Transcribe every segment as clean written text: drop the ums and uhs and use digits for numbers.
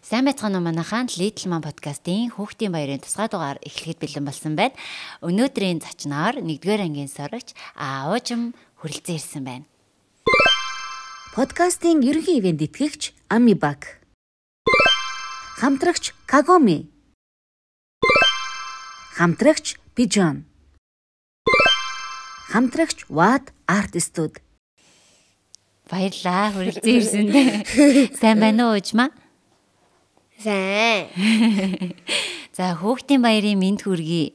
Сайн байцгаана уу манайхан Little Mom podcast-ийн хүүхдийн баярын тусгай дугаар эхлэхэд бэлэн болсон байна. Өнөөдрийн зочноор 1-р ангийн сурагч Аужим хүрэлцэн ирсэн байна. Подкастын ерөнхий ивээн тэтгэгч Amibak. Хамтрагч Kagome. Хамтрагч Pigeon. Хамтрагч Watt Art Studio. Баярлалаа хүрэлцэн ирсэнд. Сайн байна уу Ужма? Сайн. За хүүхдийн баярын мэнд хүргэе.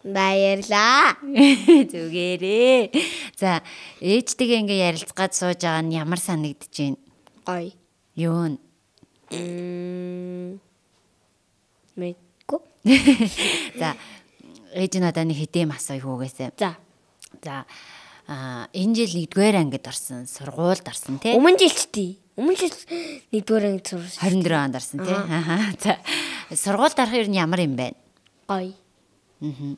Баярлаа. Зүгээрээ. За ээжтэйгээ ингээ ярилцгаад сууж байгаа нь ямар санагдаж байна? Гоё. Юу нь? Мэдгүй. За ээж нь одоо нэг хэдэм асууя хүүгээсээ. За. За энэ жил 1-р ангид орсон, сургуульд орсон тий? Өмнө жил ч тий. Өмнө жил 1-р ангид сурсан. 24 онд орсон тий? Аа. За сургуульд орох ер нь ямар юм бэ? Гоё. Аа.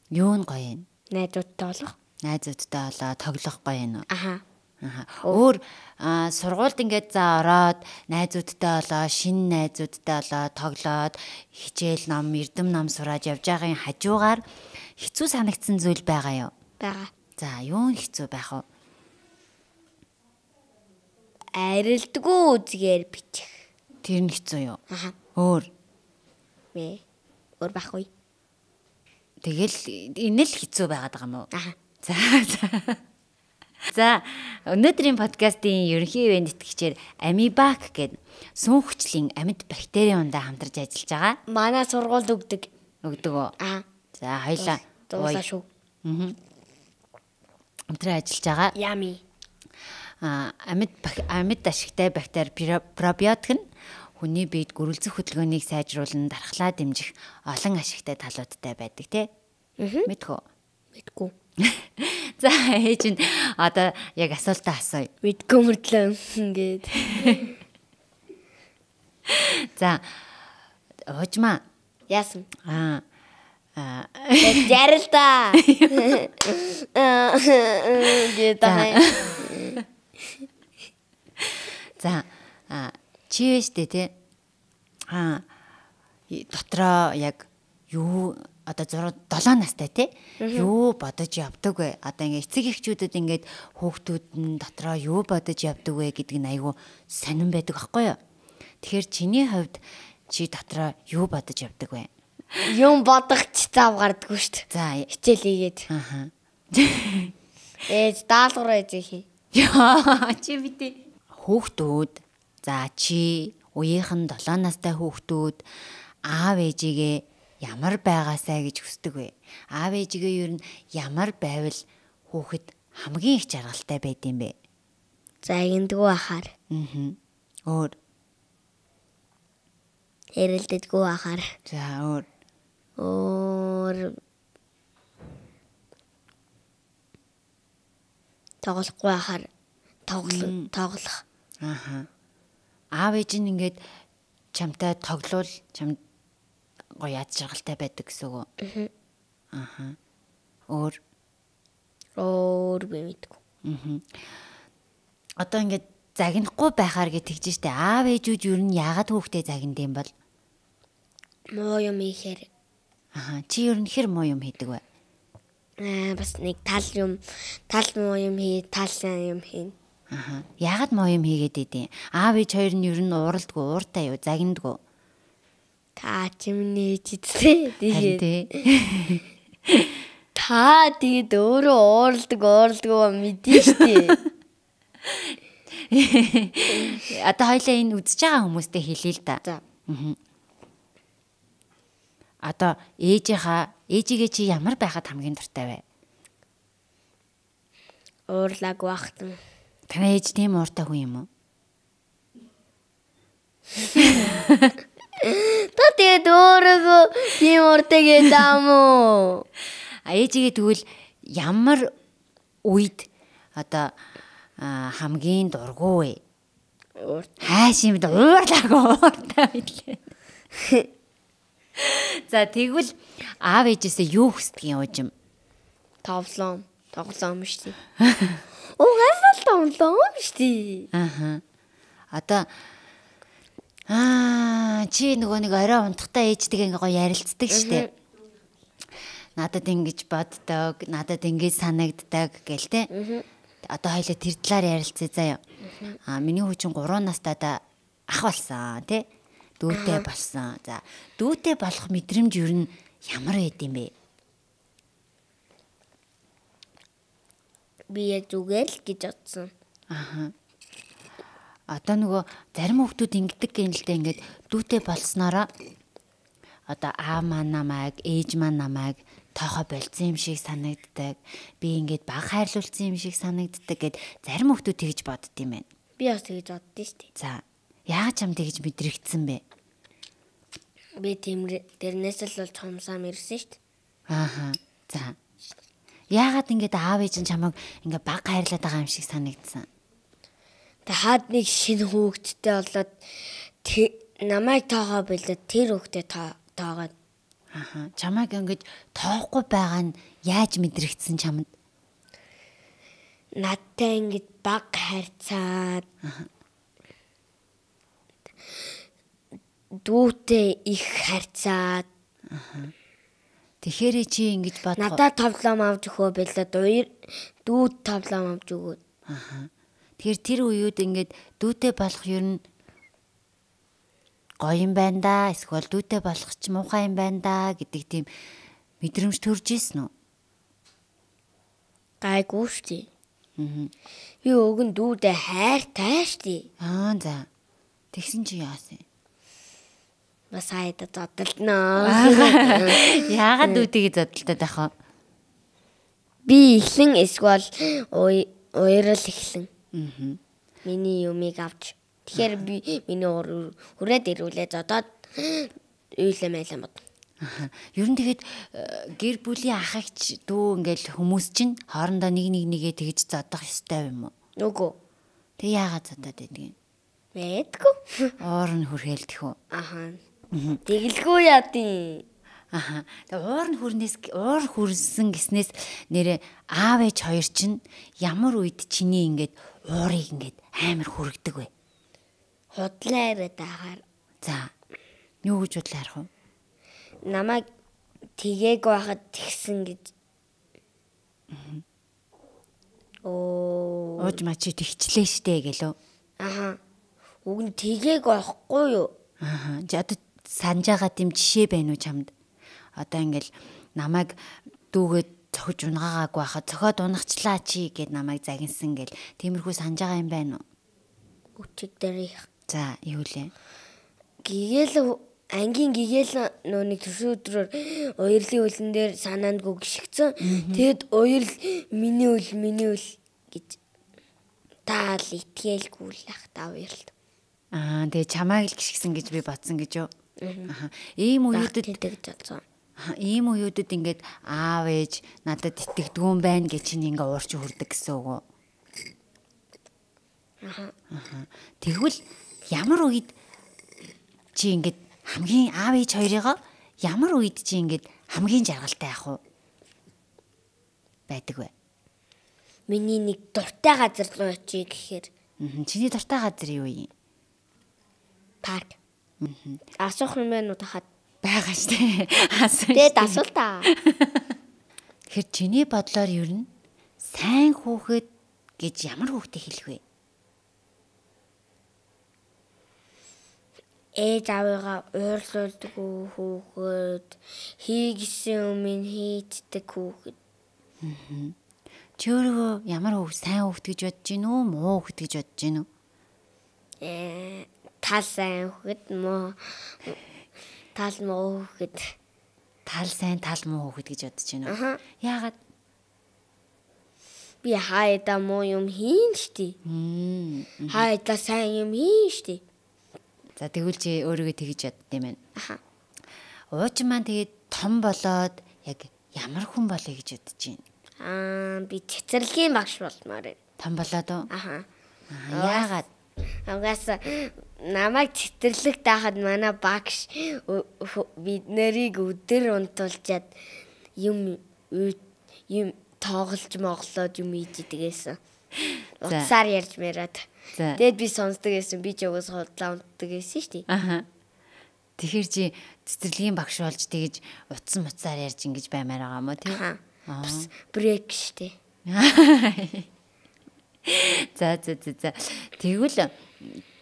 Юу нь гоё юм? Найзуудтай болох. Найзуудтай болоо тоглох гоё юм уу? Аха. Аа. Өөр сургуульд ингээд за ороод найзуудтай болоо, шинэ найзуудтай болоо тоглоод хичээл ном, эрдэм ном сураад явж байгаагийн хажуугаар хэцүү санагдсан зүйл байгаа юу? Байгаа. За юу нь хэцүү байх вэ? Арилдгүй үзгээр бичих. Тэр нь хэцүү юу? Аха. Өөр. Мэ. Өөр байхгүй. Тэгэл энэ л хэцүү байгаад байгаа юм уу? Аха. За за. За өнөөдрийн подкастын ерөнхий ивээн тэтгэгчээр Amibak гэдэг сүүн хүчлийн амьд бактерийн ундаа хамтарч ажиллаж байгаа. Манай сургуульд өгдөг. Өгдөг үү? Аа. За хоёлаа. Дууслаа шүү. Аа. Хамтран ажиллаж байгаа. Yummy. Амьд ашигтай бактери пробиотик нь хүний биед гөрөлзөх хөдөлгөөнийг сайжруулан дархлаа дэмжих олон ашигтай талуудтай байдаг тий. Мэдхүү? Мэдгүй. За ээж нь одоо яг асуултаа асууя. Мэдгүй мөртлөө ингээд. За Ужма. Яасан? Аа. Жарил та. Гээд аа. За чи вэ штэ тий. Дотроо яг юу одоо 7 настай тий. Юу бодож явдаг вэ? Одоо ингээ эцэг эхчүүдэд ингээд хүүхдүүд нь дотроо юу бодож явдаг вэ гэдэг нь айгүй сонирн байдаг аахгүй юу? Тэгэхээр чиний хувьд чи дотроо юу бодож явдаг вэ? Юм бодох ч зав гардаггүй шүү дээ. За хичээл хийгээд. Аа. Ээж даалгавар ээж хий. Яа, чи мэдээ. Хүүхдүүд за чи үеийнхэн 7 настай хүүхдүүд аав ээжигээ ямар байгаасай гэж хүсдэг вэ? Аав ээжигээ ер нь ямар байвал хүүхэд хамгийн их жаргалтай байд юм бэ? Загиндгүй ахаар. Аа. Өөр. Хэрэлдэггүй ахаар. За өөр. Өөр. Тоглохгүй ахаар тоглох. Ааха. Аав ээж нь ингээд чамтай тоглоул чам гоё яд жаргалтай байдаг гэсэн үг үү? Ааха. Өөр. Өөр би мэдгүй. Аа. Одоо ингээд загнахгүй байхаар гэж тэгж штэ. Аав ээжүүд ер нь яагаад хүүхдээ загнад юм бол? Муу юм хийхээр. Аха. Чи ер нь хэр муу юм хийдэг вэ? Бас нэг тал юм, тал муу юм хий, тал сайн юм хийн. Аха. Яагаад муу юм хийгээд идэв? Аав ээж хоёр нь ер нь ууралдгүй, ууртай юу, загнадгүй. Та чи миний ээж эцээ. Харин тий. Та тэгээд өөрөө ууралдаг мэдэн штэ. Одоо хоёлаа энэ үзэж байгаа хүмүүстэй хэлье л да. За. Аа. Одоо ээжигээ чи ямар байхад хамгийн дуртай вэ? Уурлаагүй ахтан. Таны ээж тийм ууртай хүн юм уу? Та тэгээд өөрөөгөө тийм ууртай гэдэг юм уу? А ээжигээ тэгвэл ямар үед одоо хамгийн дургүй вэ? Хайш юм да уурлаагүй ууртай байлээ. За тэгвэл аав ээжээсээ юу хүсдэг юм уужим? Тоглоом шүү дээ. Угаасаа л тоглоом шүү дээ. Аха. Одоо Аа, чи нөгөө нэг орой унтахтаа ээжтэйгээ ингээ гоё ярилцдаг штэ. Надад ингэж боддог, надад ингэж санагддаг гэл те. Одоо хоёлаа тэр талаар ярилцъя заяа. Аа, миний хүү чинь 3 настайдаа ах болсон тий. Дүүтэй болсон. За, дүүтэй болох мэдрэмж ер нь ямар байд юм бэ? Би яг зүгээр л гэж бодсон. Аха. Одоо нөгөө зарим хүмүүс ингэдэг гин л дээ, ингээд дүүтэй болсноороо одоо аав маань намайг, ээж маань намайг тоохо болцсон юм шиг санагддаг. Би ингээд баг хайрлуулсан юм шиг санагддаг гэд зарим хүмүүс тэгж бодд юм байна. Би бас тэгж боддоо шүү дээ. За, яаж чам тэгж мэдрэгдсэн бэ? Би тэрнээс л бол чумсаам ирсэн шүү дээ. Ааха. За. Яагаад ингээд аав ээж нь чамайг ингээд баг хайрлаад байгаа юм шиг санагдсан? Хаад нэг шинэ хүүхэдтэй болоод намайг тоогоо болоод тэр хүүхдээ тоогоод. Аха. Чамайг ингэж тоохгүй байгаа нь яаж мэдрэгдсэн чамд? Надтай ингэж баг харьцаад. Дүүтэй их харьцаад. Аха. Тэгэхээр чи ингэж бодох. Надад тоглоом авч өгөө болоод дүүд тоглоом авч өгөө. Аха. Тэгэхээр тэр үеуд ингээд дүүтэй болох ер нь гоё юм байна да, эсвэл дүүтэй болох ч муухай юм байна да гэдэг тийм мэдрэмж төрж исэн үү? Гайгүй шүү дээ. Би уг нь дүүдээ хайртай шүү дээ. Аа за. Тэгсэн чи яасан юм? Бас хайдаа зодолноо. Яагаад дүүтэйгээ зодолтой байх вэ? Би эхлэн эсвэл уярал эхлэн. Миний юмыг авч. Тэгэхээр би миний хүрээд ирүүлээ зодоод уйлаа майлаа бод. Ер нь тэгээд гэр бүлийн ах эгч дүү ингээл хүмүүс чинь хоорондоо нэг нэг нэгээ тэгж зодох ёстой юм уу? Нүгөө. Тэг яагаад зодоод байдгийг? Мэдгүй. Уур нь хүрээлдэх үү? Аха. Тэгэлгүй яа тийм. Аха. Тэг уур нь хүрнээс уур хүрсэн гэснээс нэрээ аав ээж хоёр чинь ямар үед чиний ингээд уурыг ингээд амар хүргэдэг вэ? Худлаа яриад ахаар. За. Юу гэж худлаа ярих вэ? Намайг тгээгүй байхад тэгсэн гэж. Оо. Уужмаа чи тэгчлээ штэ гэлөө. Аха. Уг нь тгээгүй байхгүй юу? Аха. Чи одоо санаж байгаа тийм жишээ байна уу чамд? Одоо ингээл намайг дүүгээд цохиж унгаагаагүй байхад цохиод унахчлаа чи гэд намайг загинсан гэл тиймэрхүү санаж байгаа юм байна уу? Өчиг дээрх. За, юу лээ? Гэгээл ангийн гэгээл нөө нэг төрсөн өдрөөр уярлын хөлн дээр санаандгүй гიშгцэн. Тэгэд уярл миний үл миний үл гэж таал итгэлгүй л ах та уярлд. Аа, тэгээ чамайг л гიშгсэн гэж би бодсон гэж юу? Аа. Ийм үеүүдэд тэгж бодсон. Ийм үеүүдэд ингээд аав ээж надад итгэдэггүй юм байна гэж чинь ингээ уурч хүрдэг гэсэн үг үү? Аха. Тэгвэл ямар үед чи ингээд хамгийн аав ээж хоёрыгоо ямар үед чи ингээд хамгийн жаргалтай явах вэ? Байдаг вэ? Миний нэг дуртай газар руу очие гэхээр. Чиний дуртай газар юу юм? Парк. Асуух юм байна уу тахад? Байгаа штэ. Асуу. Тэгэд асуул та. Тэгэхээр чиний бодлоор ер нь сайн хүүхэд гэж ямар хүүхдээ хэлэх вэ? Ээж аавыгаа уурлуулдаггүй хүүхэд, хий гэсэн юмыг хийддэг хүүхэд. Чи өөрөө ямар хүүхд сайн хүүхэд гэж бодож гин үү, муу хүүхэд гэж бодож гин үү? Тал сайн хүүхэд, муу тал муу хүүхэд. Тал сайн, тал муу хүүхэд гэж бодож гин үү? Яагаад? Би хайдаа муу юм хийн штий. Хайдаа сайн юм хийн штий. За тэгвэл чи өөрийгөө тэгж ядд юм байна. Аха. Уучин маань тэгээд том болоод яг ямар хүн болъё гэж бодож байна? Аа би цэцэрлэгийн багш болмоор байна. Том болоод уу? Аха. Яагаад? Угаасаа намайг цэцэрлэгт байхад манай багш бид нарыг өдөр унтуулчаад юм юм тоглож моглоод юм хийж идэг байсан. Утсаар ярьж мэрад. За. Тэгэд би сонсдог байсан. Би ч угаас худлаа унтдаг байсан шүү дээ. Аха. Тэгэхээр чи цэцэрлэгийн багш болж тэгэж утсан муцаар ярьж ингэж баймаар байгаа юм уу тий? Аха. Бас брейк шүү дээ. За за за за. Тэгвэл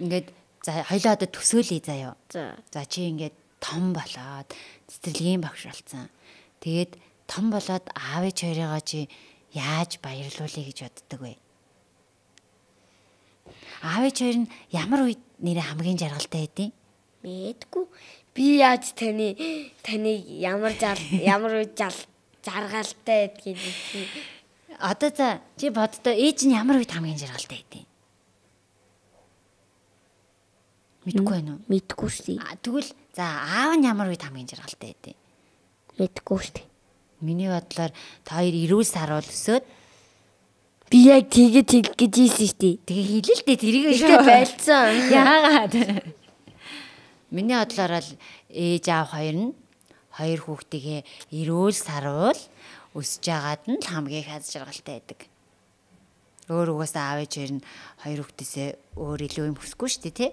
ингээд за хоёлоо одоо төсөөлье заяа. За. За чи ингээд том болоод цэцэрлэгийн багш болсон. Тэгээд том болоод аав ээж хоёрыгоо чи яаж баярлуулъя гэж боддог вэ? Аав ээж хоёр нь ямар үед нэрээ хамгийн жаргалтай байдیں۔ Мэдгүй. Би яаж таны таныг ямар жал ямар үед жал жаргалтай байдгийг мэдсэн. Одоо за чи боддоо ээж нь ямар үед хамгийн жаргалтай байдیں۔ Мэдгүй байна уу? Мэдгүй шүү дээ. А, Тэгвэл за аав нь ямар үед хамгийн жаргалтай байдیں۔ Мэдгүй шүү дээ. Миний бодлоор та хоёр эрүүл саруул өсөөд Би яг тэгээ тэг гэж ийсэн шүү дээ. тэгээ хэлээ л дээ тэрийг Гэхдээ байлцсан. Яагаад? Миний бодлоор л ээж аав хоёр нь хоёр хүүхдийгээ эрүүл саруул өсөж байгаад нь л хамгийн их аз жаргалтай байдаг. Өөр угаасаа аав ээж хоёр нь хоёр хүүхдээсээ өөр илүү юм хүсэхгүй шүү дээ, тий?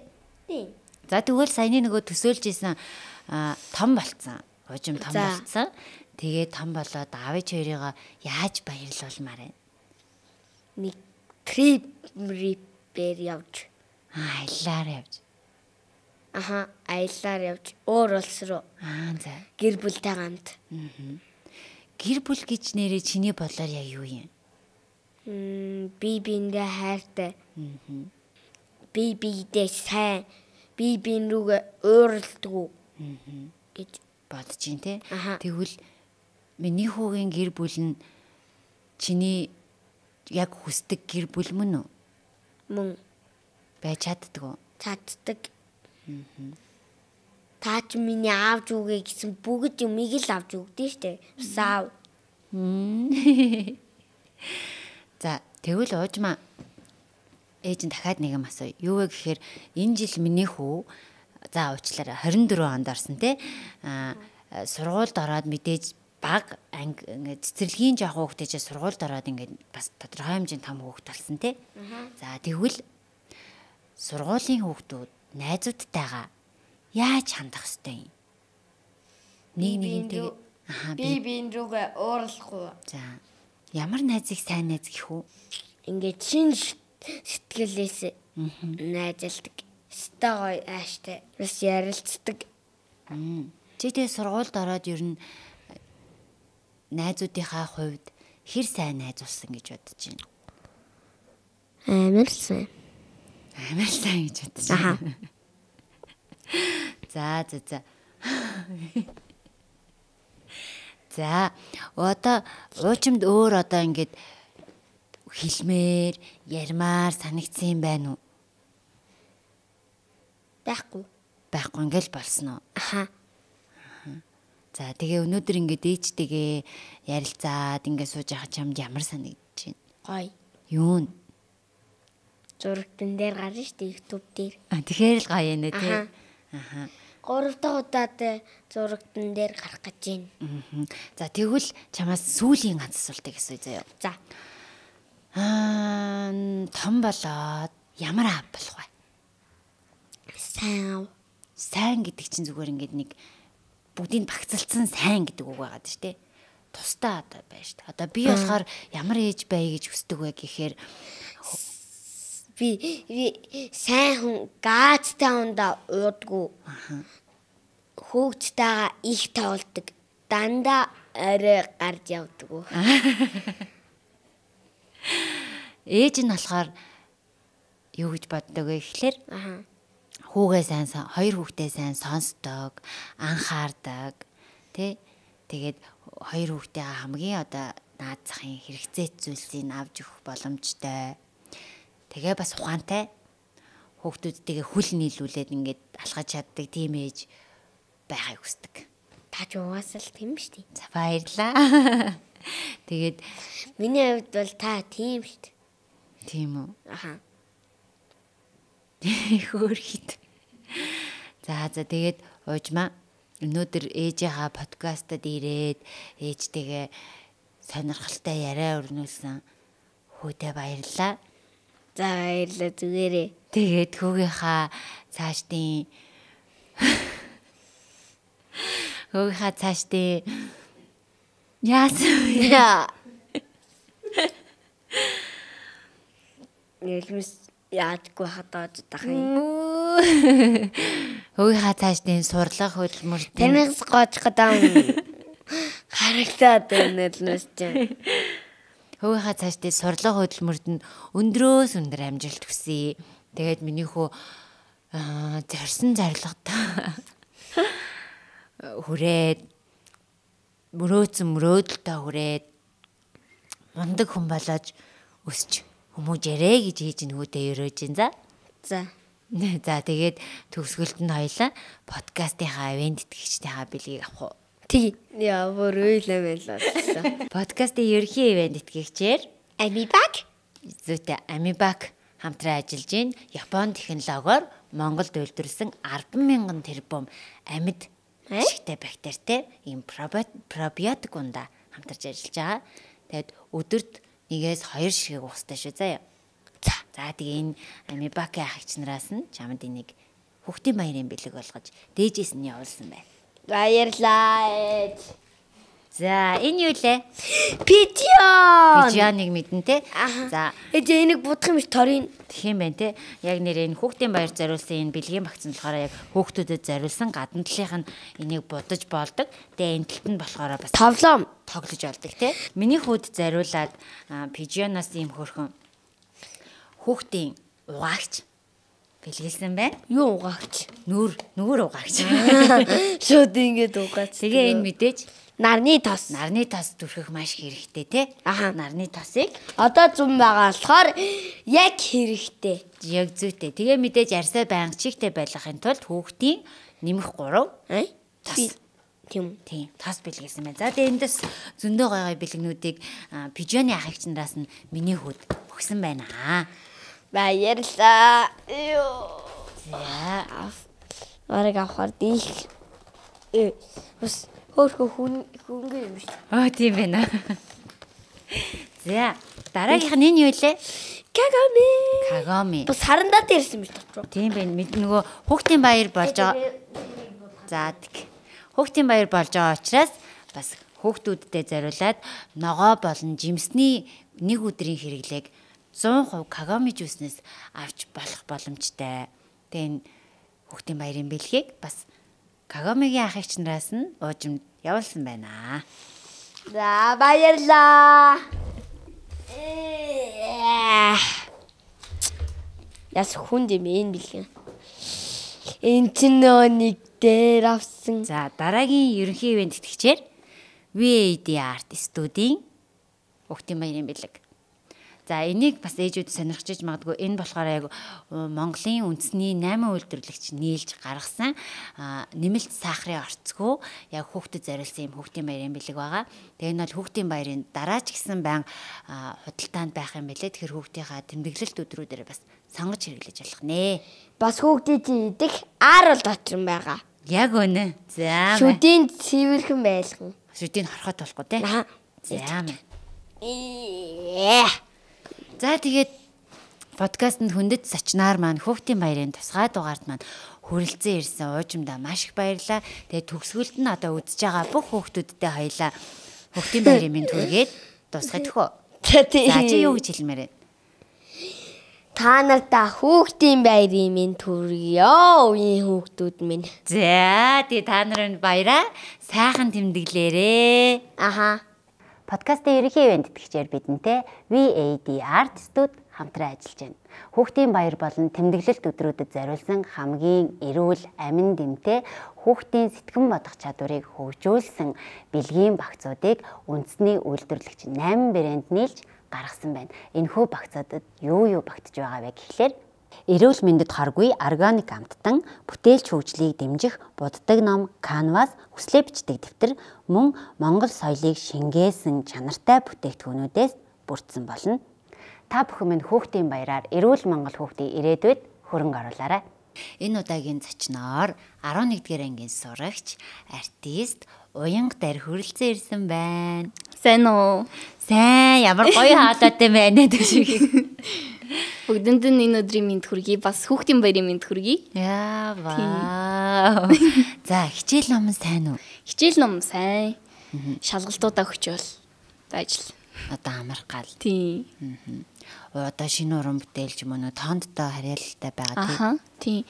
Тийм. За тэгвэл саяны нөгөө төсөөлж исэн а, том болцсон. Уужим том За. болцсон. Тэгээ том болоод аав ээж хоёрыгоо яаж баярлуулмаар байна? Нэг трип рипээр явж. Аа, аяллаар явж. Аха, аяллаар явж өөр улс руу Аа, за. гэр бүлтэй хамт. Гэр бүл гэж нэрээ чиний бодлоор яг юу юм? Би биендээ хайртай. Би биедээ сайн. Би биен рүүгээ ууралдаггүй гэж бодож чинь те. Аха. Тэгвэл миний хүүгийн гэр бүл нь чиний яг хүсдэг гэр бүл мөн үү? Мөн Байж чаддаг уу? чаддаг. Та ч миний аавч үгээ гэсэн бүгд юмыг л авч өгдөө штэ. Бас аав. За тэгвэл уужмаа ээж нь дахиад нэг юм асууя. Юу вэ гэхээр энэ жил миний хүү за уучлаарай 24 онд орсон те. Аа сургуульд ороод мэдээж баг анги ингээд цэцэрлэгийн жоох хүүхдээ чи сургуульд ороод ингээд бас тодорхой хэмжээнд том хүүхэд болсон те. За тэгвэл сургуулийн хүүхдүүд найзуудтайгаа яаж хандах ёстой юм? Нэг нэгнтэй аа би би биен рүүгээ ууралахгүй. за ямар найзыг сайн найз гэх үү? Ингээд шин сэтгэлээс найзалдаг. Өстой гоё ааштай. Бас ярилцдаг. Чи тэгээ сургуульд ороод ер нь найзуудынхаа хувьд хэр сайн найз болсон гэж бодож байна? Амар сайн. Амар сайн гэж бодож байна. За за за. За одоо уучимд өөр одоо ингээд хэлмээр, ярмаар санагдсан юм байна уу? Байхгүй. Байхгүй ингээл болсон уу? Аха. За тэгээ өнөөдөр ингээд ээжтэйгээ ярилцаад ингээд сууж байхад чамд ямар санагдаж байна? Гоё. Юу н? Зурагтан дээр гарна штэ YouTube дээр. А тэгэхээр л гоё нэ тий. Аха. Аха. Гурав дахь удаад зурагтан дээр гарах гэж байна. Мгм. За тэгвэл чамаас сүүлийн ганц асуултыг асууя заяа. За. Аа том болоод ямар аав болох вэ? Сайн аав. Сайн гэдэг чинь зүгээр ингээд нэг бүгдийг багцалцсан сайн гэдэг үг байгаа шүү дээ. Тусдаа одоо байна шүү дээ. Одоо би болохоор ямар ээж байя гэж хүсдэг вэ гэхээр Би би сайн хүн гаацтай хүндээ уудгүй. Хөөгчтэйгээ их тоглодог. Дандаа орой гарч явдаггүй. ээж нь болохоор юу гэж боддог вэ гэхлээр Аха. хүүгээ сайн хоёр хүүхдээ сайн сонсдог, анхаардаг, тий? Тэгээд хоёр хүүхдтэйгээ хамгийн одоо наад захын хэрэгцээ зүйлсийг авч өгөх боломжтой. Тэгээ бас ухаантай хүүхдүүдтэйгээ хүл нийлүүлээд ингээд алхаж чаддаг тийм ээж байхыг хүсдэг. Та ч угаасаа л тийм шүү дээ. За баярлаа. Тэгээд Миний хувьд бол та тийм шүү дээ. тийм үү. Аха. Хөөрхөд. За за тэгээд уужмаа өнөөдөр ээжийнхаа подкастад ирээд ээжтэйгээ сонирхолтой яриа өрнүүлсэн хүүдээ баярлалаа. За баярлалаа зүгээрээ. Тэгээд хүүгийнхаа цаашдын хүүгийнхаа цаашдын яасан вэ? Нэлмэс яадгүй хадаад дах юм. Хүүгийнхаа цаашдын сурлага хөдөлмөр Танаас гоож гадаа харагдаад байна нэлмэс чинь. Хүүгийнхаа цаашдын сурлага хөдөлмөрт нь өндрөөс өндөр амжилт хүсье. Тэгээд миний хүү зорьсон зорилготой хүрээд мөрөөдсөн мөрөөдөлтөө хүрээд мундаг хүн болоод өсч хүмүүжээрэй гэж хийж нөгөөдөө өрөөж ин за. За. За тэгээд төгсгөлд нь хоёлаа подкастынхаа ивент итгэгчдийнхаа бэлгийг авах уу? Тий. Яа бүр үйл юм байлаа. Подкастын ерөнхий ивент итгэгчээр Амибак зүйтэй Амибак хамтран ажиллаж байна. Япон технологиор Монголд үйлдвэрлэсэн 10,000 тэрбум амьд ашигтай бактеритай ийм пробиотик ундаа хамтарч ажиллаж байгаа. Тэгээд өдөрт 1-2 ширхэг уустай шүү заяа. За. За тэгээ энэ Амибакийн ахагч нараас нь чамд энийг хүүхдийн баярын бэлэг болгож дээжээс нь явуулсан байна. Баярлалаа ээж. За энэ юу лээ? Пижон. Пижоныг мэднэ те. За Ээж энийг будах юм биш торын. Тэгэх юм байна те. Яг нэр энэ хүүхдийн баяр зориулсан энэ бэлгийн багц нь болохоор яг хүүхдүүдэд зориулсан гадна талынх нь энийг будаж болдог. Тэгээ энэ талд нь болохоор бас Тоглоом. тоглож болдог те. Миний хүүд зориулаад пижоноос ийм хөөрхөн хүүхдийн угаагч бэлгэлсэн байна. Юу угаагч? Нүүр угаагч. Шууд ингэж угаач. Тэгээ энэ мэдээж нарны тос. Нарны тос түрхэх маш хэрэгтэй те. Аха. Нарны тосыг одоо зам байгаа болохоор яг хэрэгтэй. Яг зүйтэй. Тэгээ мэдээж арьсаа байнга чигтэй байлгахын тулд хүүхдийн нэмэх 3 тос. Тийм. Тийм, тос бэлгэлсэн байна. За тэгээ эндээс зөндөө гой гой бэлгнүүдийг пижоны ахагч нараас нь миний хүүд өгсөн байна. Баярлалаа. За. Бараг авахар дийлх. Бас хөөхөө хөнгө юм шүү. Аа тийм байна. За, дараагийнх нь энэ юу лээ? Кагами. Кагами. Бас харандаа дээрсэн юм шүү. Тийм байна. Мэд нөгөө хүүхдийн баяр болж байгаа. За тэг. Хүүхдийн баяр болж байгаа учраас бас хүүхдүүддээ зориулаад ногоо болон жимсний нэг өдрийн хэрэглээг 100% кагами жуснаас авч болох боломжтой. Тэгээ энэ хүүхдийн баярын бэлгийг бас кагамигийн ах эгч нараас нь уужимд явуулсан байна. За баярлаа. Яс хүнд юм энэ бэлгэн. Энд чинь нөө нэг дээр авсан. За дараагийн ерөнхий ивент тэтгэгчээр VAD Art Studio-ийн хүүхдийн баярын бэлэг. За энийг бас ээжүүд сонирхож иж магадгүй. Энэ болохоор яг Монголын үндэсний 8 үйлдвэрлэгч нийлж гаргасан нэмэлт сахарын орцгүй яг хүүхдэд зориулсан юм хүүхдийн баярын бэлэг байгаа. Тэгээ энэ бол хүүхдийн баярын дараа ч гэсэн байн худалдаанд байх юм билээ. Тэгэхээр хүүхдийнхаа тэмдэглэлт өдрүүдээр бас сонгож хэрэглэж болох нэ. Бас хүүхдийн идэх аар бол дотрон байгаа. Яг үнэ. За. Шүдийн цэвэрхэн байлган. Шүдийн хорхот болохгүй те. За. За тэгээд подкастэнд хүндэт сочноор маань хүүхдийн баярын тусгай дугаард маань хүрэлцэн ирсэн уужимдаа маш их баярлалаа. Тэгээд төгсгөлд нь одоо үзэж байгаа бүх хүүхдүүдтэй хоёлаа хүүхдийн баярын минь түргээд дуусгах төхөө. За чи юу гэж хэлмээр вэ? Та нартаа хүүхдийн баярын минь түргийё. Үеийн хүүхдүүд минь. За тэгээ та нарын баяраа сайхан тэмдэглээрээ. Аха. Подкастын ерөнхий ивент тэтгэгчээр бидэнтэй VAD Art Studio хамтран ажиллаж байна. Хүүхдийн баяр болон тэмдэглэлт өдрүүдэд зориулсан хамгийн эрүүл, амин дэмтэй хүүхдийн сэтгэн бодох чадварыг хөгжүүлсэн бэлгийн багцуудыг үндэсний үйлдвэрлэгч 8 брэнд нийлж гаргасан байна. Энэхүү багцуудад юу юу багтж байгаа вэ гэхлээр эрүүл мэндэд хоргүй органик амттан, бүтээлч хөгжлийг дэмжих буддаг ном, канвас, хүслээ бичдэг дэвтэр мөн Монгол соёлыг шингээсэн чанартай бүтээгдэхүүнүүдээс бүрдсэн болно. Та бүхэн минь хүүхдийн баяраар эрүүл Монгол хүүхдийн ирээдүйд хөрөнгө оруулаарай. Энэ удаагийн зочноор 11-р ангийн сурагч, артист Уянга Дарь хүрэлцэн ирсэн байна. Сайн уу? Сайн, ямар гоё хаалаатай байна гэдэг шиг. Бүгдэнд нь энэ өдрийн мэнд хүргэе. Бас хүүхдийн баярын мэнд хүргэе. Яа, вау. За, хичээл ном сайн уу? Хичээл ном сайн. Шалгалтуудаа өгчөөл байж л. Одоо амарх гал. Тийм. Одоо шинэ уран бүтээлч юм уу тоондтой харьяалалтай байгаа тийм. Аха. Тийм.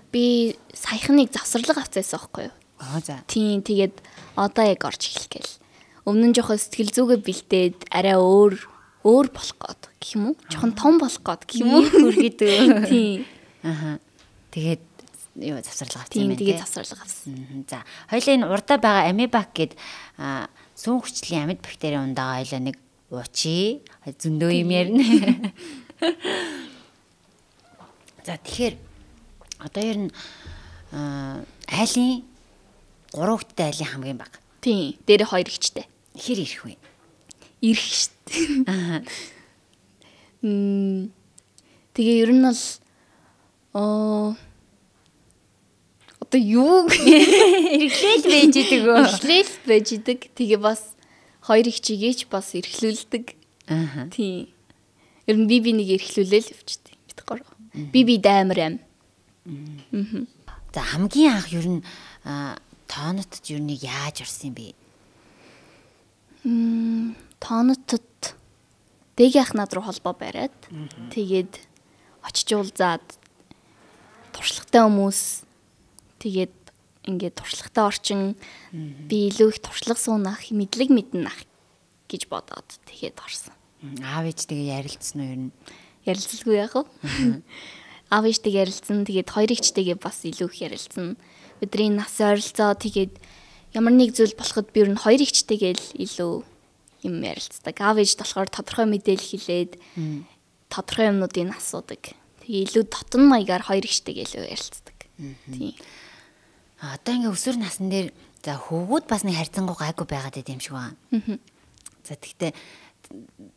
Би саяхан нэг завсарлага авцаасан байхгүй юу? Аа за. Тийм, тэгээд одоо яг орж эхлэх гээл. Өмнө нь жоохон сэтгэл зүгээ бэлдээд арай өөр өөр болох гээд гэх юм уу? Жоохон том болох гээд гэх юм уу? Хүргээд. Тийм. Аха. Тэгээд юу завсарлага авсан юм байна. Тийм, тэгээд завсарлага авсан. За, хоёлаа энэ урдаа байгаа амибак гээд сүүн хүчлийн амьд бактерийн ундаага хоёлаа нэг уучи зөндөө юм ярина. За, тэгэхээр одоо ер нь айлын 3 хүүхэдтэй айлын хамгийн бага. Тийм, дээр 2 эгчтэй. Хэр ирэх вэ? Ирэх шүү дээ. Аа. Тэгээ ер нь бол одоо юу эрхлээл байж идэг өө. Эрхлээл байж идэг. Тэгээ бас 2 эгчийгээч бас эрхлүүлдэг. Аа. Тийм. Ер нь би нэг эрхлүүлээл явчихдаг. Битгоор. Би амар ам. Аа. За хамгийн анх ер нь тоонотод ер нь яаж орсон юм бэ? Тоонотод дэгийн ах над руу холбоо бариад тэгээд очиж уулзаад туршлагатай хүмүүс тэгээд ингээд туршлагатай орчин би илүү их туршлага суунах, мэдлэг мэднэ ах гэж бодоод тэгээд орсон. Аав ээжтэйгээ ярилцсан уу ер нь? Ярилцалгүй яах вэ? Аав ээжтэйгээ ярилцсан. Тэгээд хоёр эгчтэйгээ бас илүү их ярилцсан. Бидний нас ойролцоо тэгээд ямар нэг зүйл болоход би ер нь хоёр эгчтэйгээ л илүү юм ярилцдаг. Аав ээжд болохоор тодорхой мэдээлэл хэлээд тодорхой юмнуудыг асуудаг. Тэгээ илүү дотн маягаар хоёр эгчтэйгээ илүү ярилцдаг. Тийм. Одоо ингээ өсвөр насн дээр за хөвгүүд бас нэг харьцангуй гайгүй байгаад байт юм шиг байна. За тэгтээ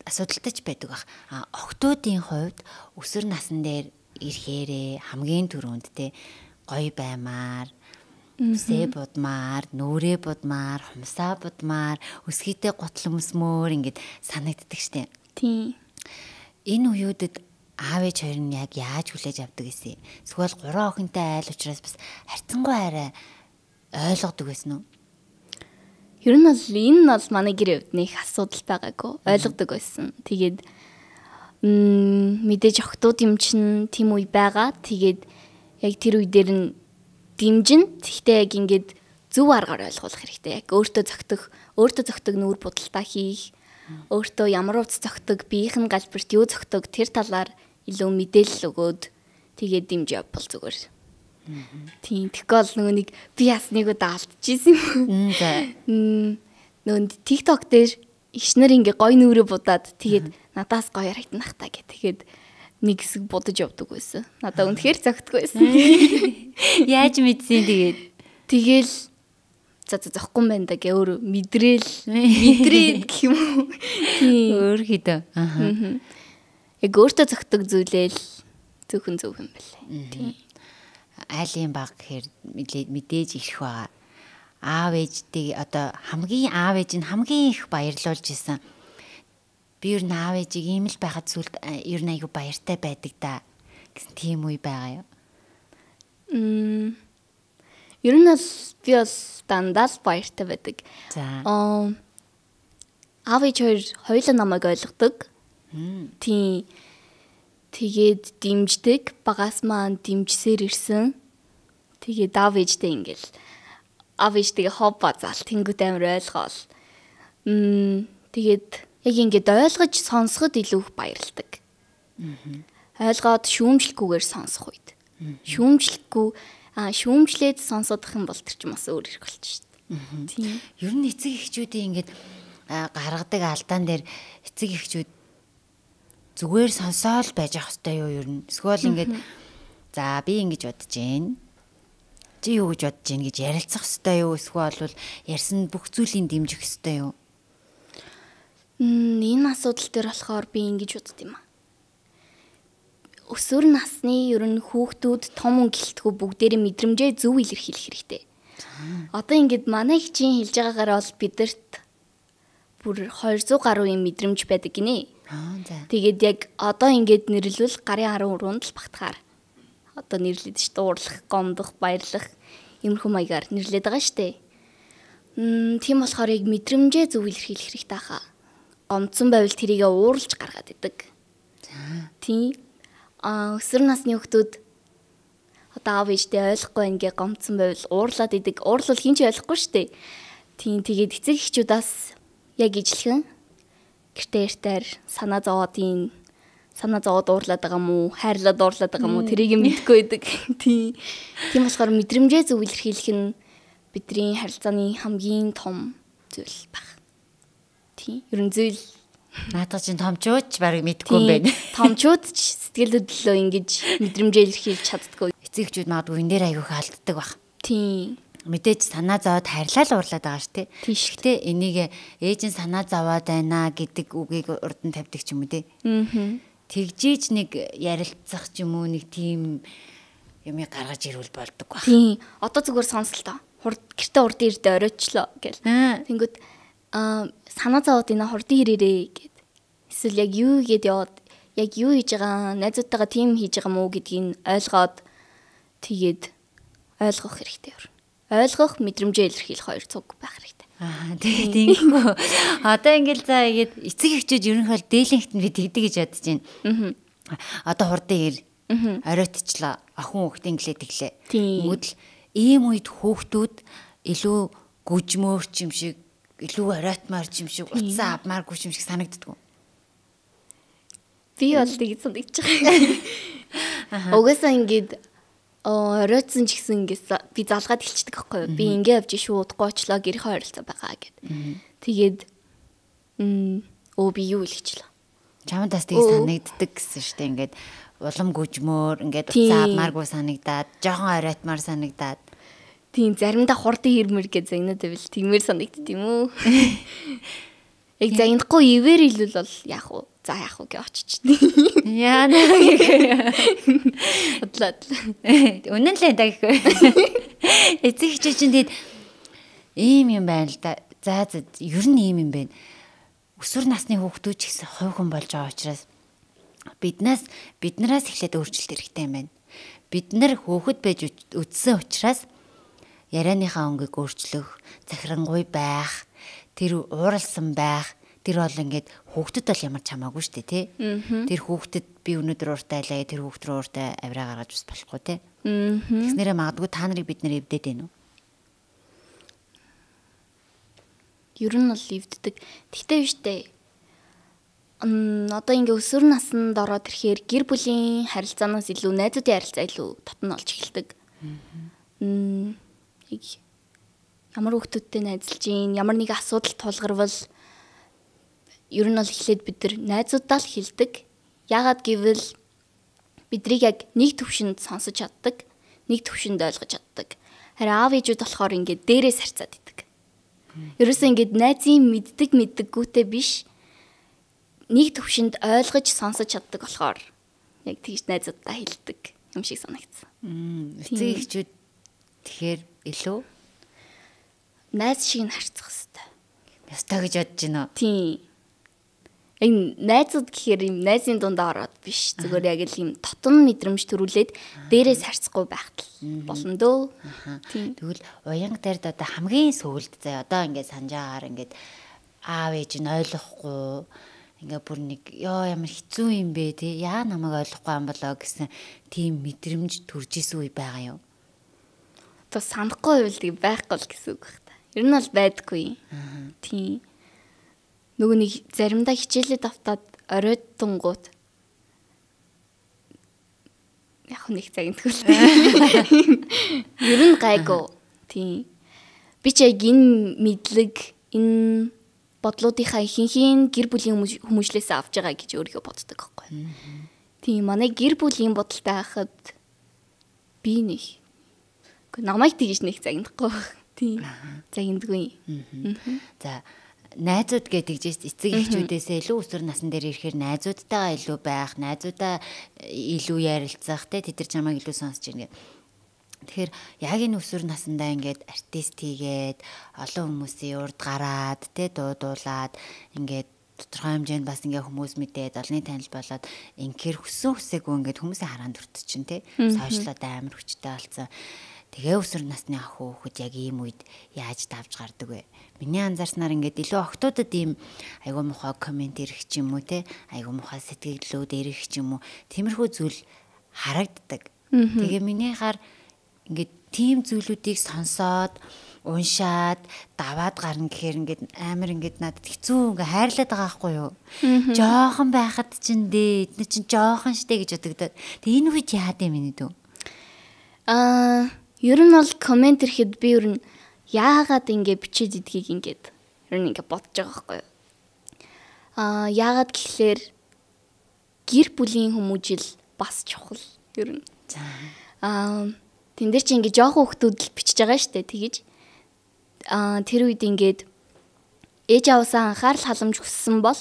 асуудалтай ч байдаг бах. А охтуудын хувьд өсвөр насн дээр ирэхээрээ хамгийн түрүүнд те гоё баймаар, үсээ будмаар, нүрээ будмаар, хумсаа будмаар, өсгийтэй гутал өмсмөр ингээд санагддаг штэ. Тийм. Энэ үеүүдэд аав ээж хоёр нь яг яаж хүлээж авдаг гэсэн. Эсвэл гурван охинтой айл учраас бас харьцангуй арай ойлгодог байсан уу? Ер нь бол энэ нь бол манай гэр хувьд нэг асуудал байгаагүй. Ойлгодог байсан. Тэгээд мэдээж охтууд юм чинь тийм үе байгаа. Тэгээд яг тэр үе дээр нь дэмжин. Тэгтээ яг ингээд зөв аргаар ойлгуулах хэрэгтэй. Яг өөртөө зөгтөх нүүр будалтаа хийх, өөртөө ямар увц зөгтөг, биеийнх нь галбирт юу зөгтөг тэр талаар илүү мэдээлэл өгөөд тэгээд дэмж явбал зүгээр. Тийм. Тэгэхгүй бол нөгөө нэг би яс нэг удаа алдчихсан юм. За. Нөгөө TikTok дээр ихнэр ингээ гой нүрээ будаад тэгээд надаас гоё харагданах та гэх. Тэгээд нэг хэсэг будаж явдаг байсан. Надаа үнэхээр зөгтгүй байсан. Яаж мэдсэн тэгээд? Тэгээл за зөхгүй юм байна да гэ өөрөө мэдрээл мэдрээд гэх юм уу. Тийм. Өөр хэдэ. Аа. Яг өөртөө зөгтөг зүйлээл зөвхөн зөв юм байлээ. Тийм. Айлын баг гэхээр мэдээж ирэх байгаа. Аав ээжтэй одоо хамгийн аав ээж нь хамгийн их баярлуулж исэн. Би ер нь аав ээжийг ийм л байхад сүлд ер нь айгүй баяртай байдаг да гэсэн тийм үе байгаа юу? Ер нь бол би бол дандаа л баяртай байдаг. За. Аав ээж хоёр хоёулаа намайг ойлгодог. Тийм. Тэгээд дэмждэг. Багаас маань дэмжсээр ирсэн. Тэгээд аав ээжтэй ингээл аав ээжтэйгээ хобба заал тэнгүүд амар ойлгоол. Тэгээд яг ингээд ойлгож сонсоход илүү их баярлдаг. Ойлгоод шүүмжлэхгүйгээр сонсох үед. Шүүмжлэхгүй шүүмжлээд сонсодох юм бол тэр чинь бас өөр хэрэг болчих шүү дээ. Тийм. Ер нь эцэг эхчүүдийн ингээд гаргадаг алдаан дээр эцэг эхчүүд зүгээр сонсоол байж ах хэвээр юу ер нь. Эсвэл ингээд за би ингэж бодож гин. Чи юу гэж бодож гин гэж ярилцах хэвээр юу? Эсвэл бол ярьсан бүх зүйлийн дэмжих хэвээр юу? Энэ асуудал дээр болохоор би ингэж бодд юм аа. Өсвөр насны ер нь хүүхдүүд том хүн гэлтгүй бүгдээрээ мэдрэмжээ зөв илэрхийлэх хэрэгтэй. Одоо ингээд манай хичээн хэлж байгаагаар бол бидэрт бүр 200 гаруй юм мэдрэмж байдаг гинэ. Тэгээд яг одоо ингээд нэрлвэл гарын 14-нд л багтахаар одоо нэрлэдэг шүү дээ. Уурлах, гомдох, баярлах иймэрхүү маягаар нэрлээд байгаа шүү дээ. Тийм болохоор яг мэдрэмжээ зөв илэрхийлэх хэрэгтэй хаа. Гомдсон байвал тэрийгэ уурлж гаргаад идэг. За. Тийм. Өсвөр насны хүүхдүүд одоо аав ээжтэй ойлгохгүй ингээ гомдсон байвал уурлаад идэг. Уурлал хин ч ойлгохгүй шүү дээ. Тийм, тэгээд эцэг эхчүүдээс яг ижлэхэн гэртээ ярьтаар санаа зовоод ийн санаа зовоод уурлаад байгаа мó, хайрлаад уурлаад байгаа мó тэрийг мэдэхгүй байдаг. Тийм. Тийм болохоор мэдрэмжээ зөв илэрхийлэх нь бидний харилцааны хамгийн том зүйл баг. Тийм. Ер нь зүйл наадах чинь томчууд ч барыг мэдэхгүй юм байна. Томчууд ч сэтгэл хөдлөлөө ингэж мэдрэмжээ илэрхийлж чаддаггүй. Эцэг эхчүүд магадгүй энэ дээр айгүйх алддаг баг. Тийм. Мэдээж санаа зовоод хайрлал уурлаад байгаа шүү дээ. Гэхдээ энийг ээж нь санаа зовоод байна гэдэг үгийг урд нь тавьдаг ч юм уу те. Аа. Тэгжиж нэг ярилцах ч юм уу нэг тийм юмыг гаргаж ирвэл болдог баг. Тийм. Одоо зүгээр сонсолтоо. Хурд гэртээ урд ирдэ оройчлоо гэл. Тэнгүүд санаа зовоод энэ хурдан ирээрээ гэд. Эсвэл яг юу хийгээд яваад яг юу хийж байгаа, найзуудтайгаа тийм хийж байгаа мó гэдгийг ойлгоод тэгээд ойлгох хэрэгтэй юм. Ойлгох, мэдрэмжээ илэрхийлэх хоёр цуг байх хэрэгтэй. Аа, тэгээд ингэхүү. Одоо ингээл за игээд эцэг эхчүүд ерөнхийдөө дээлэнхт нь би тэгдэг гэж бодож байна. Аа. Одоо хурдан ир. Оройтчлаа. Охин хүүхд инглээ тэглээ. Тэнгүүд л ийм үед хүүхдүүд илүү гүжмөөр ч юм шиг, илүү оройтмаар ч юм шиг, утсаа авмааргүй ч юм шиг санагддаг. Би бол тэгж санагдаж байгаа. Угаасаа ингээд оройтсон ч гэсэн ингээд би залгаад хэлчихдэг байхгүй юу? Би ингээ явж шүү, удахгүй очлоо, гэрийнхээ ойролцоо байгаа гэд. Тэгээд би юу хэлчихлээ. Чамд бас тийг санагддаг гэсэн шүү дээ. Ингээд улам гүжмөр, ингээд утсаа авмааргүй санагдаад, жоохон оройтмаар санагдаад. Тийм, заримдаа хурдан ирмэр гэж загнаад байвал тэгмээр санагдд юм уу? Яг загнахгүй ивэр илвэл бол яах вэ? За яах вэ гэж очичдээ. Яа нэ. Бодлоо. Үнэн л энэ гэхгүй. Эцэг эхчүүд чинь тэгэд ийм юм байна л да. За за ер нь ийм юм байна. Өсвөр насны хүүхдүүд ч гэсэн хувь хүн болж байгаа учраас биднээс эхлээд өөрчлөлт хэрэгтэй юм байна. Бид нар хүүхэд байж үдсэн учраас ярианыхаа өнгийг өөрчлөх, захирангуй байх, тэр ууралсан байх, тэр бол ингээд хүүхдэд бол ямар ч хамаагүй шүү дээ, тий. Тэр хүүхдэд би өнөөдөр ууртай айлаа, тэр хүүхд рүү ууртай авираа гаргаж бас болохгүй, тий. Тэгснээрээ магадгүй та нарыг бид нар эвдээд байна уу? Ер нь бол эвддэг. Тэгтээ биш үү? Одоо ингээ өсвөр наснд ороод ирэхээр гэр бүлийн харилцаанаас илүү найзуудын харилцаа илүү татна болж эхэлдэг. Яг ямар хүүхдүүдтэй найзалж гин, ямар нэг асуудал тулгарвал ер нь бол эхлээд бид нар найзуудаа л хэлдэг. Яагаад гэвэл бидрийг яг нэг төвшөнд сонсож чаддаг, нэг төвшөнд ойлгож чаддаг. Харин аав ээжүүд болохоор ингээд дээрээс харьцаад идэг. Ерөөсөө ингээд найзын мэддэг мэддэггүйтэй биш, нэг төвшөнд ойлгож сонсож чаддаг болохоор яг тэгж найзуудаа хэлдэг юм шиг санагдсан. Эцэг эхчүүд тэгэхээр илүү найз шиг нь харьцах хэвээр. Ёстой гэж бодож байна уу? Тийм. Яг найзууд гэхээр юм найзын дунд ороод биш. Зүгээр яг л юм тотон мэдрэмж төрүүлээд дээрээс харьцахгүй байхтал болно дөө. Тийм. Тэгвэл уянга дээрд одоо хамгийн сүүлд заяа одоо ингээд санжаагаар ингээд аав ээж нь ойлгохгүй ингээ бүр нэг ёо ямар хэцүү юм бэ те яа намайг ойлгохгүй юм болоо гэсэн тийм мэдрэмж төрж исэн үе байгаа юу? Одоо санахгүй байвал тэг байхгүй л гэсэн үг байх та. Ер нь бол байдаггүй. Тийм. Нөгөө нэг заримдаа хичээлээ давтаад оройтонгууд яг нэг загнадгүй л. Ер нь гайгүй. Тийм. Би ч яг энэ мэдлэг, энэ бодлуудынхаа ихэнхийн гэр бүлийн хүмүүжлээс авч байгаа гэж өөрийгөө боддог байхгүй. Тийм, манай гэр бүлийн бодолтой байхад би нэг намайг тэгж нэг загнахгүй. Тийм. Загнадгүй. За найзууд гэдэг жист эцэг эхчүүдээсээ илүү өсвөр насн дээр ирэхээр найзуудтайгаа илүү байх, найзуудаа илүү ярилцах, тэ тэд нар чамайг илүү сонсч ийн гэх. Тэгэхээр яг энэ өсвөр насндаа ингээд артист хийгээд олон хүмүүсийн урд гараад тэ дуудуулаад ингээд Тодорхой хэмжээнд бас ингээ хүмүүс мэдээд олонний танил болоод инхээр хүссэн хүсээгүй ингээд хүмүүсийн хараанд хүртчихин те. Сошиалд амар хүчтэй болсон. Тэгээ өсвөр насны ах хүүхэд яг ийм үед яаж давж гардаг вэ? Миний анзаарснаар ингээд илүү охтуудад ийм айгуу мухай коммент ирэх ч юм уу те, айгуу мухай сэтгэлдлүүд ирэх ч юм уу. Тиймэрхүү зүйл харагддаг. Тэгээ миний хаар ингээд тийм зүйлүүдийг сонсоод уншаад даваад гарна гэхээр ингээд амар ингээд надад хэцүү ингээ хайрлаад байгаа байхгүй юу? Жохон байхад чинь дээ, эдгээр чинь жохон штэ гэж бодогдоод. Тэгээ энэ үед яад юм бэ дүү? Ер нь бол коммент ирэхэд би ер нь яагаад ингэ бичээд идгийг ингээд ер нь ингэ бодож байгаа байхгүй юу? Яагаад гэхлээр гэр бүлийн хүмүүжил бас чухал ер нь. За. Тэн дээр чи ингэ жоохон хүүхдүүд л бичиж байгаа штэ тэгэж. Тэр үед ингээд ээж аваасаа анхаарал халамж хүссэн бол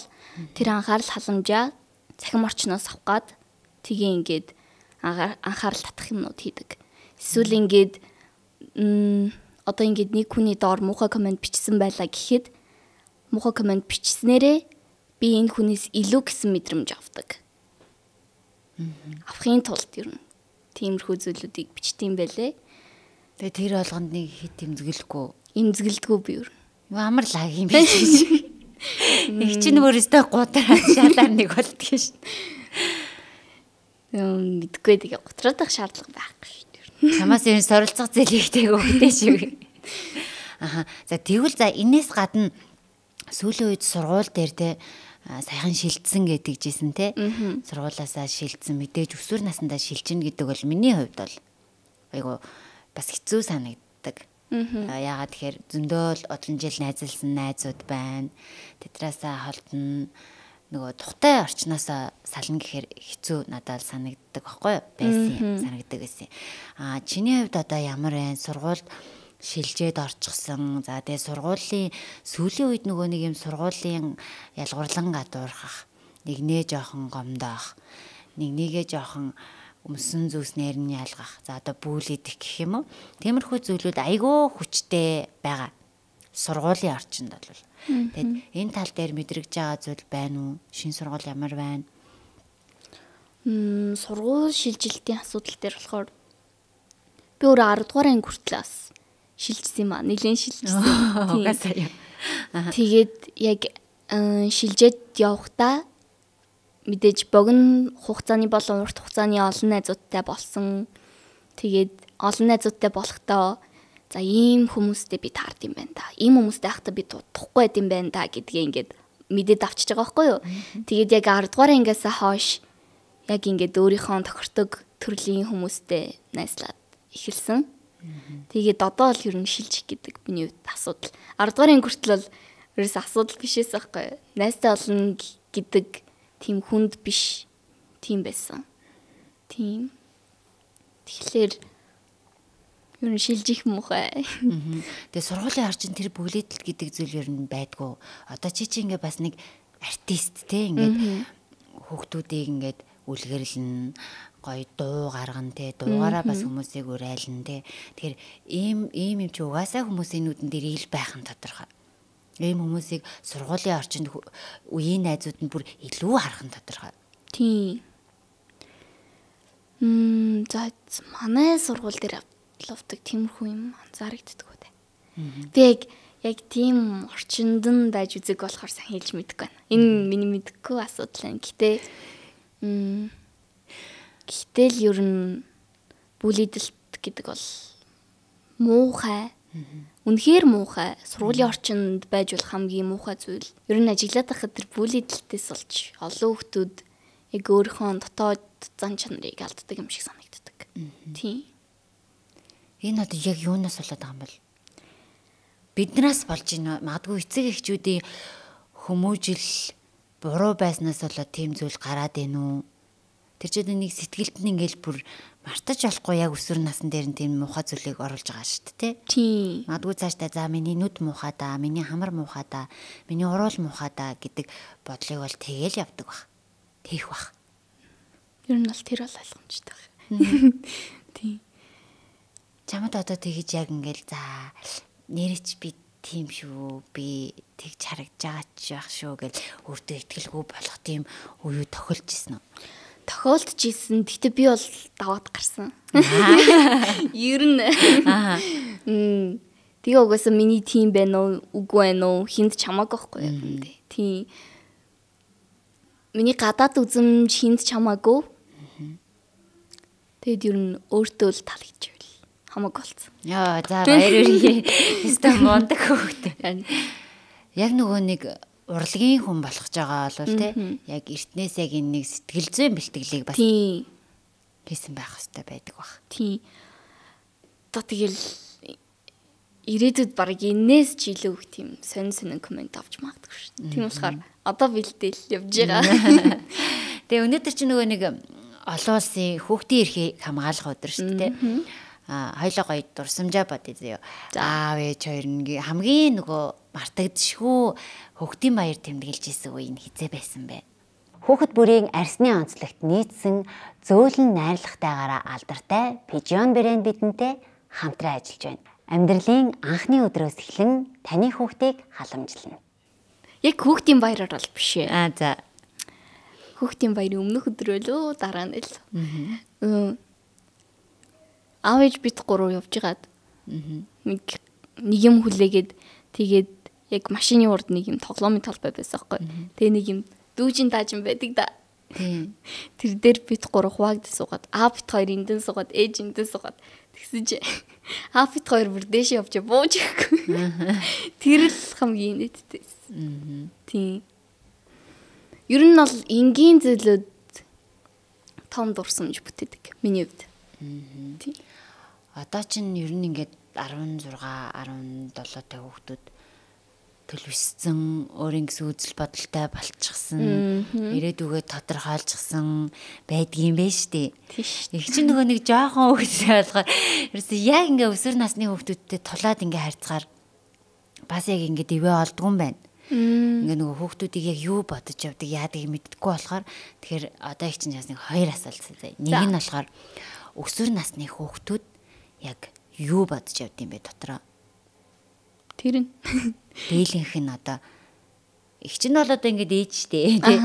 тэр анхаарал халамжаа цахим орчноос авах гад тэгээ ингээд анхаарал татах юмнууд хийдэг. Эсвэл ингээд одоо ингээд нэг хүний доор муухай коммент бичсэн байлаа гэхэд муухай коммент бичснээрээ би энэ хүнээс илүү гэсэн мэдрэмж авдаг. Авахын тулд ер нь тиймэрхүү зүйлүүдийг бичдэг юм байлээ. Тэгээ тэр болгонд нэг хит эмзэглэхгүй. Эмзэгэлдэггүй би ер нь. Ямар лаг юм бэ чи. Нэг чинь өөрөөсөө гутраа шалаар нэг болдго шин. Мэдгүй тэгээ гутраадах шаардлага байхгүй шүү. Чамаас ер нь сорилцох зээлэгтэй өгдөө шүү. Аха. За тэгвэл за энэс гадна сүүлийн үед сургууль дээр те сайхан шилжсэн гэдэг жисэн те. Сургуулаасаа шилжсэн мэдээж өсвөр насндаа шилжинэ гэдэг бол миний хувьд бол айгу бас хэцүү санагддаг. Яагаад тэгэхээр зөндөөл олон жил найзалсан найзууд байна. Тэдраасаа холдно. Нөгөө тухтай орчноосоо сална гэхээр хэцүү надад санагддаг байхгүй юу? Байсан санагддаг байсан. Чиний хувьд одоо ямар вэ? Сургуульд шилжээд орчихсон. За тэгээ сургуулийн сүүлийн үед нөгөө нэг юм сургуулийн ялгуурлан гадуурхах, нэгнээ жоохон гомдоох, нэг нэгээ жоохон өмсөн зүснээр нь ялгах. За одоо бүүлидэх гэх юм уу? Тиймэрхүү зүйлүүд айгүй хүчтэй байгаа. Сургуулийн орчинд бол. Тэгэд энэ тал дээр мэдрэгж байгаа зүйл байна уу? Шинэ сургууль ямар байна? Сургууль шилжилтийн асуудал дээр болохоор би өөрөө 10 дугаар анги хүртэл бас шилжсэн юм аа. Нилээн шилжсэн. Угаасаа юу. Тэгээд яг шилжээд явахдаа мэдээж богино хугацааны болон урт хугацааны олон найзуудтай болсон. Тэгээд олон найзуудтай болохдоо за ийм хүмүүстэй би таард юм байна да. Ийм хүмүүстэй байхдаа би дутахгүй байд юм байна да гэдгээ ингээд мэдээд авчиж байгаа байхгүй юу. Тэгээд яг 10 дугаар ангиасаа хойш яг ингээд өөрийнхөө тохирдог төрлийн хүмүүстэй найзлаад эхэлсэн. Тэгээд одоо л ер нь шилжих гэдэг миний хувьд асуудал. 10 дугаар анги хүртэл бол ерөөс асуудал биш эсэ байхгүй юу. Найзтай олон гэдэг тийм хүнд биш тийм байсан. Тийм. Тэгэхээр ер нь шилжих муухай. Тэгээ сургуулийн орчин тэр бүглээдэл гэдэг зүйл ер нь байдгүй. Одоо чи ингээ бас нэг артист те ингээд хүүхдүүдийг ингээд үлгэрлэн гоё дуу гаргана те, дуугаараа бас хүмүүсийг урайлна те. Тэгэхээр ийм юм чи угаасаа хүмүүсийн нүдэн дээр ил байх нь тодорхой. Ийм хүмүүсийг сургуулийн орчинд үеийн найзууд нь бүр илүү харах нь тодорхой. Тийм. За манай сургууль дээр ловдог тиймэрхүү юм анзаарэгддэг үү те. Би яг тийм орчинд нь байж үзег болохоор сайн хэлж мэдэхгүй байна. Энэ миний мэдэхгүй асуудал байна. Гэтэ гэтэл ер нь бүлийдэлт гэдэг бол муухай. Үнэхээр муухай. Сургуулийн орчинд байж болох хамгийн муухай зүйл. Ер нь ажиглаад байхад тэр бүлийдэлтээс болж олон хүмүүс яг өөрийнхөө дотоод зан чанарыг алддаг юм шиг санагддаг. Тийм. Энэ одоо яг юунаас болоод байгаа юм бол? Биднээс болж байна. Магадгүй эцэг эхчүүдийн хүмүүжил буруу байснаас болоод тийм зүйл гараад байна уу? Тэр чинь нэг сэтгэлд нь ингээл бүр мартаж болохгүй яг өсвөр насн дээр нь тийм муухай зүйлийг оруулж байгаа шүү дээ, тэ? Тийм. Магадгүй цаашдаа за миний нүд муухай да, миний хамар муухай да, миний уруул муухай да гэдэг бодлыг бол тэгээл явдаг бах. Тээх бах. Ер нь бол тэр бол ойлгомжтой байх. Тийм. Чамд одоо тэгэж яг ингээл за нэрч би тийм шүү, би тэгж Тэгж харагдаж байгаа ч яах шүү гэл өөртөө итгэлгүй болох тийм үе тохиолж исэн үү? Тохиолдож исэн. Гэхдээ би бол даваад гарсан. Ер нь. Тэгээ угаасаа миний тим байна уу, үгүй байна уу, хинт ч хамаагүй байхгүй яг юм дээ. Тийм. Миний гадаад үзэмж хинт ч хамаагүй. Тэгэд ер нь өөртөө л таалагдчихвэл хамаагүй болсон. Яа, за баяр хүргэе. Өстө мундаг хөөхтэй. Яг нөгөө нэг урлагийн хүн болох гэж байгаа бол те яг эртнээс яг энэ нэг сэтгэл зүйн бэлтгэлийг бас хийсэн байх хэрэгтэй байдаг бах. Тийм. Одоо тэгэл ирээдүйд баг энээс ч илүү их тийм сонин сонин коммент авч магадгүй шүү. Тийм болохоор одоо бэлдээл явж байгаа. Тэгээ өнөөдөр чи нөгөө нэг олон улсын хүүхдийн эрхийг хамгаалах өдөр шүү дээ. Хоёлоо гоё дурсамжаа бодъё зөө. Аав ээж хоёр нь хамгийн нөгөө мартагдшгүй хүүхдийн баяр тэмдэглэж исэн үе нь хизээ байсан бэ? Хүүхэд бүрийн арсны онцлогт нийцсэн зөөлөн найрлагатайгаараа алдартай Pigeon брэнд бидэнтэй хамтран ажиллаж байна. Амьдралын анхны өдрөөс эхлэн таны хүүхдийг халамжлана. Яг хүүхдийн баяраар бол биш ээ. Аа за. Хүүхдийн баярын өмнөх өдөр лөө дараа нь л. Аав ээж бит гурав явж байгаад нэг юм хүлээгээд тэгээд яг машины урд нэг юм тоглоомын талбай байсан байхгүй. Тэгээ нэг юм дүүжин даажин байдаг да. Тийм. Тэр дээр бит гурав хуваагдсан суугаад аав бит хоёр эндэн суугаад ээж эндэн суугаад тэгсэн чи аав бит хоёр бүр дээш явж бууж өгөхгүй. Тэр л хамгийн нийттэй. Тийм. Ер нь бол энгийн зүйлүүд том дурсамж бүтээдэг миний хувьд. Тийм. Одоо чинь ер нь ингээд 16, 17 та хүүхдүүд төлөвшсөн, өөрийн гэсэн үзэл бодолтой болчихсон, ирээдүгөө тодорхойлчихсан байдгийм бэ штэ. Тийм. Их чинь нөгөө нэг жоохон хүүхдтэй болохоор ерөөсөө яг ингээ өсвөр насны хүүхдүүдтэй тулаад ингээ харьцгаар бас яг ингээ дэвээ олдгүй юм байна. Ингээ нөгөө хүүхдүүдийг яг юу бодож явдаг, яадаг мэддэггүй болохоор тэгэхээр одоо их чинь бас нэг хоёр асуулт заяа. Нэг нь болохоор өсвөр насны хүүхдүүд яг юу бодож явд юм бэ дотроо? Тэр нь. Дээлэнх нь одоо их чинь бол одоо ингээд ээж штэ тий.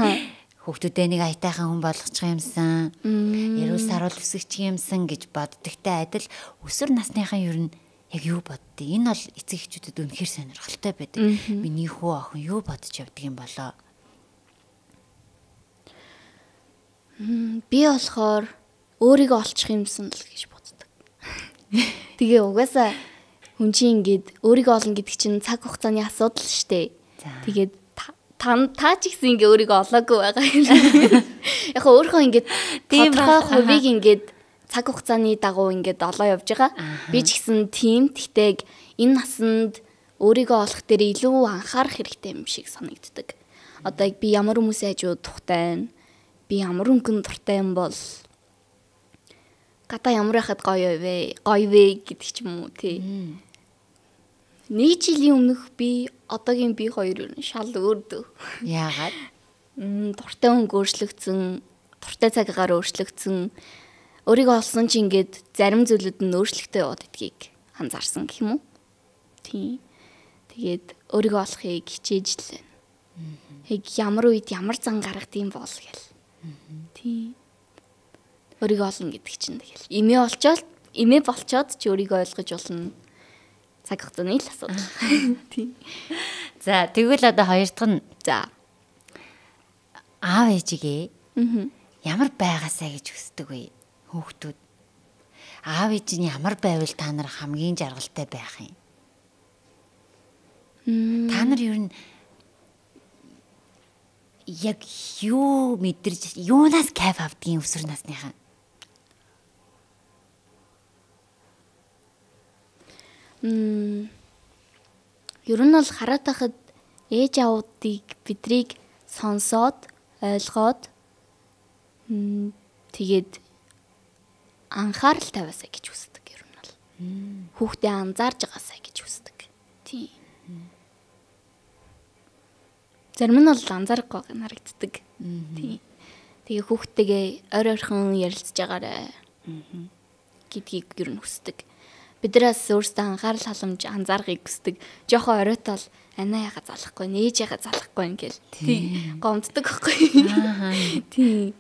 Хүүхдүүдээ нэг аятайхан хүн болгочих юмсан, эрүүл саруул өсгөчих юмсан гэж боддогтой адил өсвөр насныхан ер нь яг юу боддгийг. Энэ бол эцэг эхчүүдэд үнэхээр сонирхолтой байдаг. Миний хүү охин юу бодож явдаг юм болоо? Би болохоор өөрийгөө олчих юмсан л гэж боддог. Тэгээ угаасаа хүн чинь ингээд өөрийгөө олно гэдэг чинь цаг хугацааны асуудал шүү дээ. Тэгээд та ч гэсэн ингээд өөрийгөө олоогүй байгаа юм. Яг өөрийнхөө ингээд тодорхой хувийг ингээд цаг хугацааны дагуу ингээд олоо явж байгаа. Би ч гэсэн тийм. Тэгтээ энэ насанд өөрийгөө олох дээр илүү анхаарах хэрэгтэй юм шиг санагддаг. Одоо би ямар хүмүүсийн хажууд тухтай байна? Би ямар өнгөн дуртай юм бол гадаа ямар байхад гоё вэ? Гоё вэ гэдэг ч юм уу тий. Нэг жилийн өмнөх би одоогийн би хоёр шал өөр дөө. Яагаад? Дуртай өнгө өөрчлөгдсөн, дуртай цагаагаар өөрчлөгдсөн. Өөрийгөө олсон чи ингээд зарим зүйлүүд нь өөрчлөлттэй яваад идгийг анзаарсан гэх юм уу? Тийм. Тэгээд өөрийгөө олохыг хичээж л байна. Яг ямар үед ямар зан гаргад юм бол гэл. Тийм. Өөрийгөө олно гэдэг чинь тэгэл. Эмээ болчоод ч өөрийгөө ойлгож болно. Цаг хугацааны л асуудал. Тийм. За тэгвэл одоо хоёр дахь нь за аав ээжигээ ямар байгаасаа гэж хүсдэг вэ? Хүүхдүүд. Аав ээж нь ямар байвал та нар хамгийн жаргалтай байх юм? Та нар ер нь яг юу мэдэрч юунаас кайф авдгийн өсвөр насныхан? Ер нь бол хараад байхад ээж аавуудыг бидрийг сонсоод, ойлгоод тэгээд анхаарал тавиасаа гэж хүсдэг ер нь бол. Хүүхдээ анзаарж байгаасаа гэж хүсдэг. Тийм. Зарим нь бол анзаарахгүй байгаа харагддаг. Тийм. Тэгээ хүүхдтэйгээ ойр ойрхон ярилцж байгаарэ гэдгийг ер нь хүсдэг. Бид нараас өөрсдөө анхаарал халамж анзаарахыг хүсдэг. Жохоо оройтол анаа яга залахгүй, нээж яга залахгүй ингээл тий гомддог байхгүй. Тий.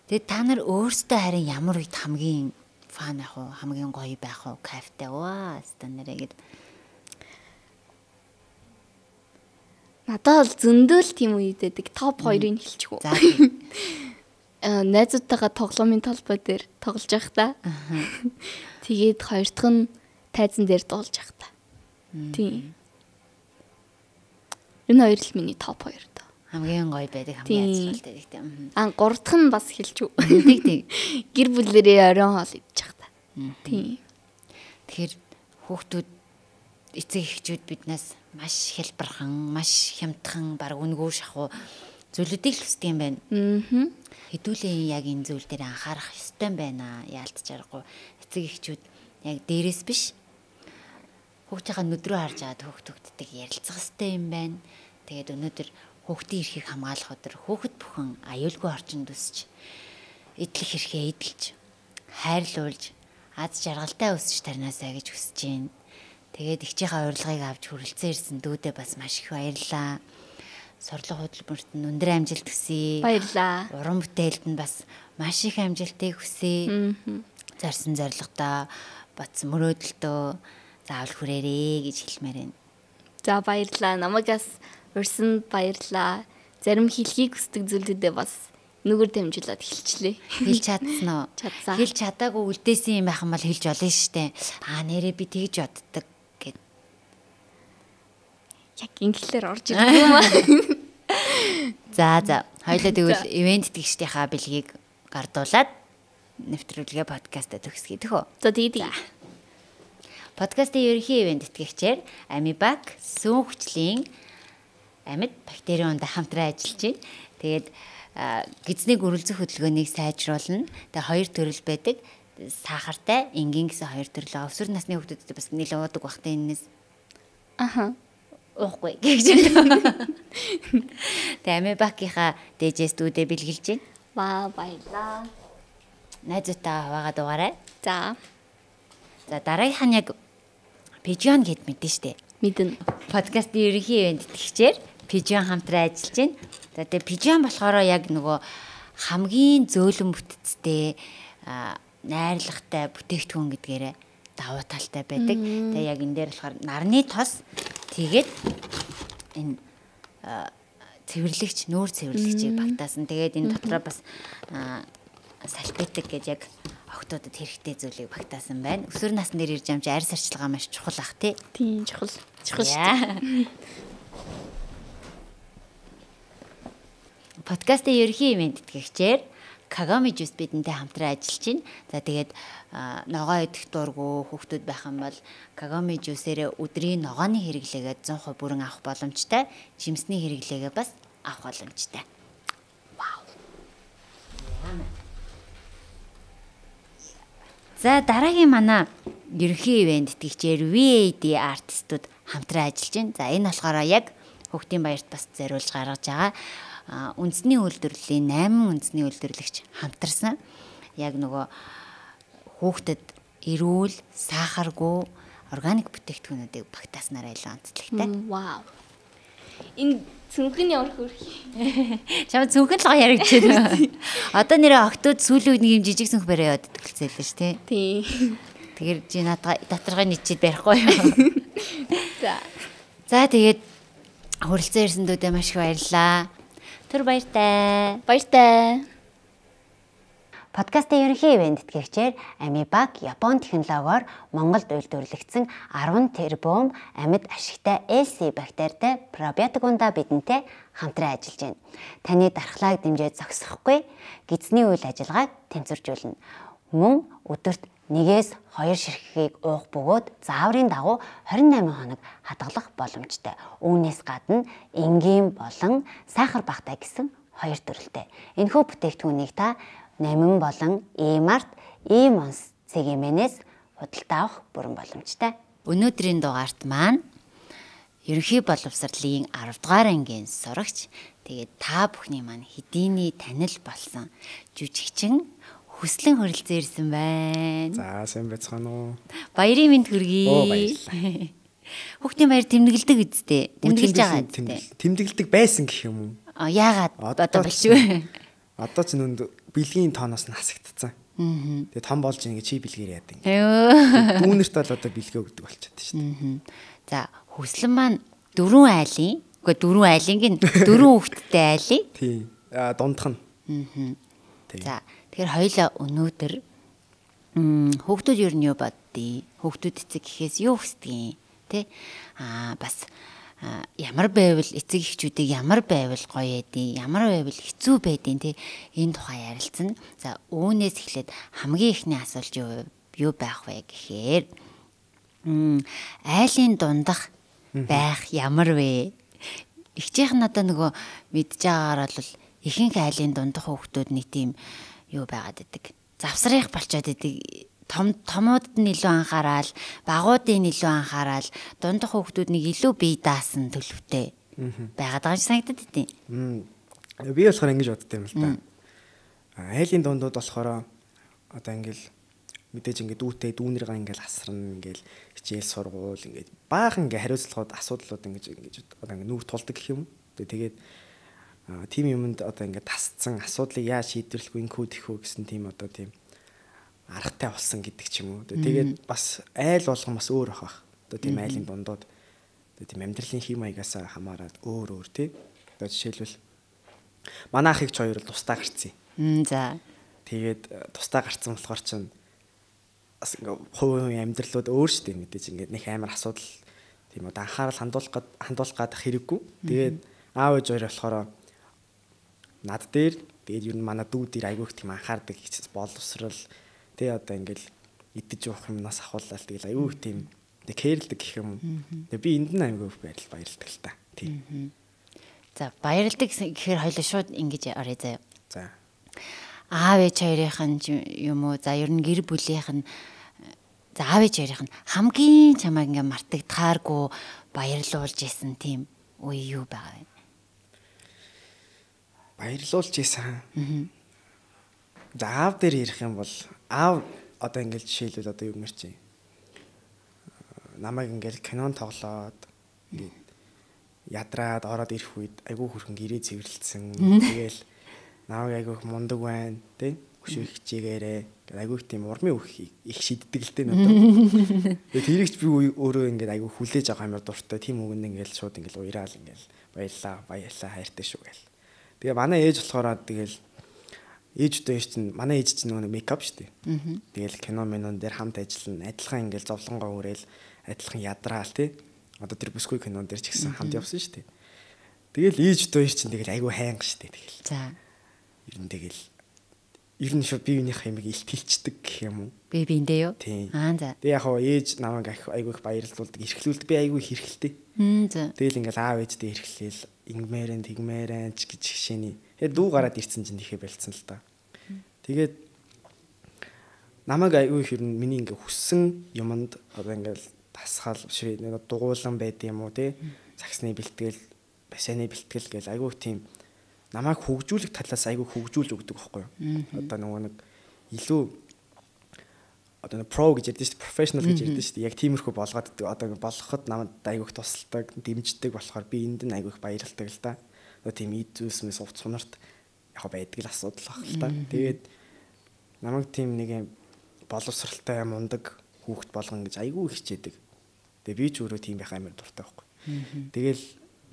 Тэгээд та нар өөрсдөө харин ямар үед хамгийн фан байх уу, хамгийн гоё байх уу, кайфтай уу, өстө нэрээ гэд. Надад бол зөндөл тийм үед байдаг. Топ 2-ыг хэлчих үү. За. Найзуудтайгаа тоглоомын талбай дээр тоглож байхдаа. Тэгээд хоёр дахь нь тайзан дээр дуулж байхдаа. Тийм. Энэ хоёр л миний топ 2 доо. Хамгийн гоё байдаг, хамгийн азралтай байдаг тийм. Аа, гурав дахь нь бас хэлчих үү. Тэг тэг. Гэр бүлэрээ оройн хоол идэж байхдаа. Тийм. Тэгэхээр хүүхдүүд эцэг эхчүүд биднээс маш хялбархан, маш хямдхан, баг үнэгүй шахуу зүйлүүдийг л хүсдэг юм байна. Хэдүүлээ яг энэ зүйл дээр анхаарах ёстой юм байна. Яалтч аргагүй. Эцэг эхчүүд яг дээрээс биш хүүхдийнхаа нүд рүү харж аваад хүүхдүүдтэйг ярилцах ёстой юм байна. Тэгээд өнөөдөр хүүхдийн эрхийг хамгаалах өдөр хүүхэд бүхэн аюулгүй орчинд өсч эдлэх эрхээ эдэлж, хайрлуулж, аз жаргалтай өсөж тарнаасаа гэж хүсэж байна. Тэгээд эгчийнхаа урилгыг авч хүрэлцэн ирсэн дүүдээ бас маш их баярлалаа. Сурлага хөтөлбөрт нь өндөр амжилт хүсье. Баярлалаа. Уран бүтээлд нь бас маш их амжилтыг хүсье. Зорьсон зорилгодоо, бодсон мөрөөдөлтөө заавал хүрээрээ гэж хэлмээр байна. За баярлалаа. Намайг бас урьсанд баярлалаа. Зарим хэлхийг хүсдэг зүйлүүдээ бас нүгэр дамжуулаад хэлчлээ. Хэлж чадсан уу? Чадсан. Хэлж чадаагүй үлдээсэн юм байх юм бол хэлж болно шүү дээ. Аа нэрээ би тэгж боддог гэд. Яг инглиэр орж ирдэг юм аа. За за. Хоёлаа тэгвэл ивент тэгштийнхаа бэлгийг гардуулаад нэвтрүүлгээ подкастаа төгсгий төхөө. За тэгээ. Подкастын ерөнхий ивент тэтгэгчээр Амибак сүүн хүчлийн амьд бактерийн ундаа хамтран ажиллаж байна. Тэгээд гидснийг өрөлзөх хөдөлгөөнийг сайжруулна. Тэгээд хоёр төрөл байдаг. Сахартай, энгийн гэсэн хоёр төрөл байгаа. Өсвөр насны хүүхдүүдэд бас нэлээд уудаг багтай энэс. Аха. Уухгүй гэж байна. Тэгээд Амибакийнхаа дээжээс дүүдээ бэлгэлж байна. Ваа баярлаа. Найзуудтайгаа хуваагаад угаарай. За. За дараагийнх нь яг Пижон гэд мэдэн штэ. Мэднэ. Подкастын ерөнхий ивент тэтгэгчээр Пижон хамтран ажиллаж байна. За тэгээ Пижон болохоор яг нөгөө хамгийн зөөлөн бүтцтэй найрлагатай бүтээгдэхүүн гэдгээрээ давуу талтай байдаг. Тэгээ яг энэ дээр болохоор нарны тос тэгээд энэ цэвэрлэгч, нүүр цэвэрлэгчийг багтаасан. Тэгээд энэ дотроо бас салфетик гэж яг охтуудад хэрэгтэй зүйлийг багтаасан байна. Өсвөр насн дээр ирж амж арьс арчилгаа маш чухал ах тий. Тийм чухал. Чухал шүү дээ. Подкастын ерөнхий ивент тэтгэгчээр Kagami Juice бидэнтэй хамтран ажиллаж байна. За тэгээд ногоо идэх дургүй хүүхдүүд байх юм бол Kagami Juice-ээрээ өдрийн ногооны хэрэглээгээ 100% бүрэн авах боломжтой. Жимсний хэрэглээгээ бас авах боломжтой. Вау. За дараагийн манай ерөнхий ивент тэтгэгчээр VAD артистууд хамтран ажиллаж байна. За энэ болохоор яг хүүхдийн баярт бас зориулж гаргаж байгаа үндэсний үйлдвэрлэлийн 8 үндэсний үйлдвэрлэгч хамтарсан. Яг нөгөө хүүхдэд эрүүл, сахаргүй органик бүтээгдэхүүнүүдийг багтааснараа илүү онцлогтой. Вау. Энэ цүнхэн ямар хөөрхий. Чам цүнхэн л гоё яригдчихэв. Одоо нэрээ октод сүүлийн үед нэг юм жижиг цүнх барай яваад идэлцээлээ ш тий. Тийм. Тэгэхээр чи надаа доторхыг нийчээд барихгүй юу? За. За тэгээд хүрэлцэн ирсэн дүүдээ маш их баярлалаа. Түр баяртай. Баяртай. Подкастын ерөнхий ивент тэтгэгчээр Амибак Япон технологиор Монголд үйлдвэрлэгдсэн 10 тэрбум амьд ашигтай LC бактеритай пробиотик ундаа бидэнтэй хамтран ажиллаж байна. Таны дархлааг дэмжиж зогсохгүй, гидсний үйл ажиллагааг тэнцвэржүүлнэ. Мөн өдөрт 1-2 ширхгийг уух бөгөөд зааврын дагуу 28 хоног хадгалах боломжтой. Үүнээс гадна энгийн болон сахар багатай гэсэн хоёр төрөлтэй. Энэхүү бүтээгдэхүүнийг та Намин болон E-Mart, E-Mons цэгийн-мэнээс худалдаа авах бүрэн боломжтой. Өнөөдрийн дугаарт маань ерөнхий боловсролын 10 дугаар ангийн сурагч, тэгээд та бүхний маань хэдийний танил болсон жүжигчин Хүслэн хүрэлцэн ирсэн байна. За, сайн байцгаана уу? Баярын мэнд хүргэе. Оо, баярлалаа. Хүүхдийн баяр тэмдэглэдэг үсттэй. Тэмдэглэж байгаа үсттэй. Тэмдэглэдэг байсан гэх юм уу? А яагаад одоо болчихвэ? Одоо ч нүнд бэлгийн тооноос нь хасагдцсан. Тэгээ том болж ингэ чи бэлгээр яадаг. Дүүнерт бол одоо бэлгээ өгдөг болчиход шүү дээ. За, Хүслэн маань дөрвөн айлын, үгүй дөрвөн айлын гин дөрвөн хүүхэдтэй айлын. Тийм. А дундх нь. За, тэгэхээр хоёлаа өнөөдөр хүүхдүүд ер нь юу боддیں۔ Хүүхдүүд эцэг гэхээс юу хүсдэг юм? Тэ? Аа бас ямар байвал эцэг эхчүүдийг ямар байвал гоё байдیں، ямар байвал хэцүү байдیں، тэ? Энэ тухай ярилцсан. За, үүнээс эхлээд хамгийн эхний асуулт юу байх вэ гэхээр айлын дундах байх ямар вэ? Эхчийнх нь одоо нөгөө мэдж байгаагаар бол ихэнх айлын дундах хүүхдүүд нэг тийм юу байгаад идэг. Завсрах болчоод идэг. Том томуудад нь илүү анхаарал, багуудын нь илүү анхаарал, дундах хүүхдүүд нэг илүү бие даасан төлөвтэй байгаад байгаа юм санагдаад идэв. Би болохоор ингэж бодд юм л да. Айлын дундууд болохоор одоо ингээл мэдээж ингээд дүүтэй дүүнэргээ ингээл асарна, ингээл хичээл сургуул ингээд баахан ингээ хариуцлагууд асуудлууд ингэж одоо ингээ нүүр тулдаг гэх юм. Тэгээд тийм юмд одоо ингээд тасцсан асуудлыг яаж шийдвэрлэх вэ, инхүү тэхүү гэсэн тийм одоо тийм аргатай болсон гэдэг ч юм уу. Тэгээд бас айл болгон бас өөр ах. Одоо тийм айлын дундууд одоо тийм амьдралын хэм маягаас хамаарат өөр өөр тий. Одоо жишээлбэл манай ах их ч хоёр бол тусдаа гарцсан. За. Тэгээд тусдаа гарцсан болохоор чинь бас ингээ хувийн амьдралууд өөр шүү дээ, мэдээж ингээ нэг амар асуудал тийм одоо анхаарал хандуулах гад хэрэггүй. Тэгээд аав ээж хоёр болохоор над дээр тэгээд ер нь манай дүү дээр айгүй их тийм анхаардаг боловсрал тий одоо ингээл идэж уух юмнаас ахуулаад тэгэл айгүй их тийм кэрлдэг гэх юм. Тэгээ би энд нь айгүй их баярлдаг л та. Тий. За, баярлдаг гэхээр хоёлоо шууд ингэж орё заяа. За. Аав ээж хоёрынх нь юм уу? За, ер нь гэр бүлийнх нь за аав ээж хоёрынх нь хамгийн чамайг ингээ мартагдахааргүй баярлуулж исэн тийм үе юу байгаа вэ? Баярлуулж исэн. За, аав дээр ярих юм бол аав одоо ингээл жишээлбэл одоо юу гэмээр чи намайг ингээл кинон тоглоод ингээд ядраад ороод ирэх үед айгүй хөрхөн гэрээ цэвэрлсэн. Тэгээл намайг айгүй мундаг байна тий өшөө хичээгээрээ гэдэг айгүй их тийм урмын өөх их шиддэг л дээ надад. Тэгээд тэрийг ч би өөрөө ингээд айгүй хүлээж авах амар дуртай. Тийм үгэнд ингээл шууд ингээл уяраал ингээл баярлаа баярлаа хайртай шүү гэл. Тэгээ манай ээж болохоор тэгэл ээжтэй чинь манай ээж чинь нөгөө мейкап шүү дээ. Тэгэл кино минон дээр хамт ажиллана. Адилхан ингээл зовлонгоо үрээл адилхан ядраал тий. Одоо тэр бүсгүй кинон дээр ч гэсэн хамт явсан шүү дээ. Тэгэл ээжтэй чинь тэгэл айгүй хайнга шүү дээ тэгэл. За. Ер нь тэгэл ер нь шууд бие биенийхээ юмыг илтгэлчдэг гэх юм уу? Бие биендээ юу? Аа за. Тэгээ яг хоо ээж намайг айгүй их баярлуулдаг, эрхлүүлдэг. Би айгүй их эрхэлтэй. За. Тэгэл ингээл аав ээжтэй эрхлээл ингэмээрэн тэгмээрэн ч гэж жишээний. Тэгээ дүү гараад ирсэн чинь тэхэ болцсон л та. Тэгээд намайг айгүй их ер нь миний ингээ хүссэн юмд одоо ингээл дасгал биш нэг дугуулan байд юм уу тий. Саксны бэлтгэл, бассейны бэлтгэл гэл айгүй их тийм намайг хөгжүүлэх талаас айгүй хөгжүүлж өгдөг байхгүй юу. Одоо нөгөө нэг илүү одоо нэг pro гэж ярьдэн шүү дээ, professional гэж ярьдэн шүү дээ. Яг тиймэрхүү болгоод одоо болгоход намайг айгүй их тусалдаг, дэмждэг болохоор би энд нь айгүй их баярлалдаг л да. Одоо тийм ид зүйлс мэс увц сунарт яг байдаг л асуудал баг л та. Тэгээд намайг тийм нэг юм боловсралтай мундаг хүүхэд болгон гэж айгүй их хичээдэг. Тэгээ би ч өөрөө тийм байх амар дуртай байхгүй. Тэгэл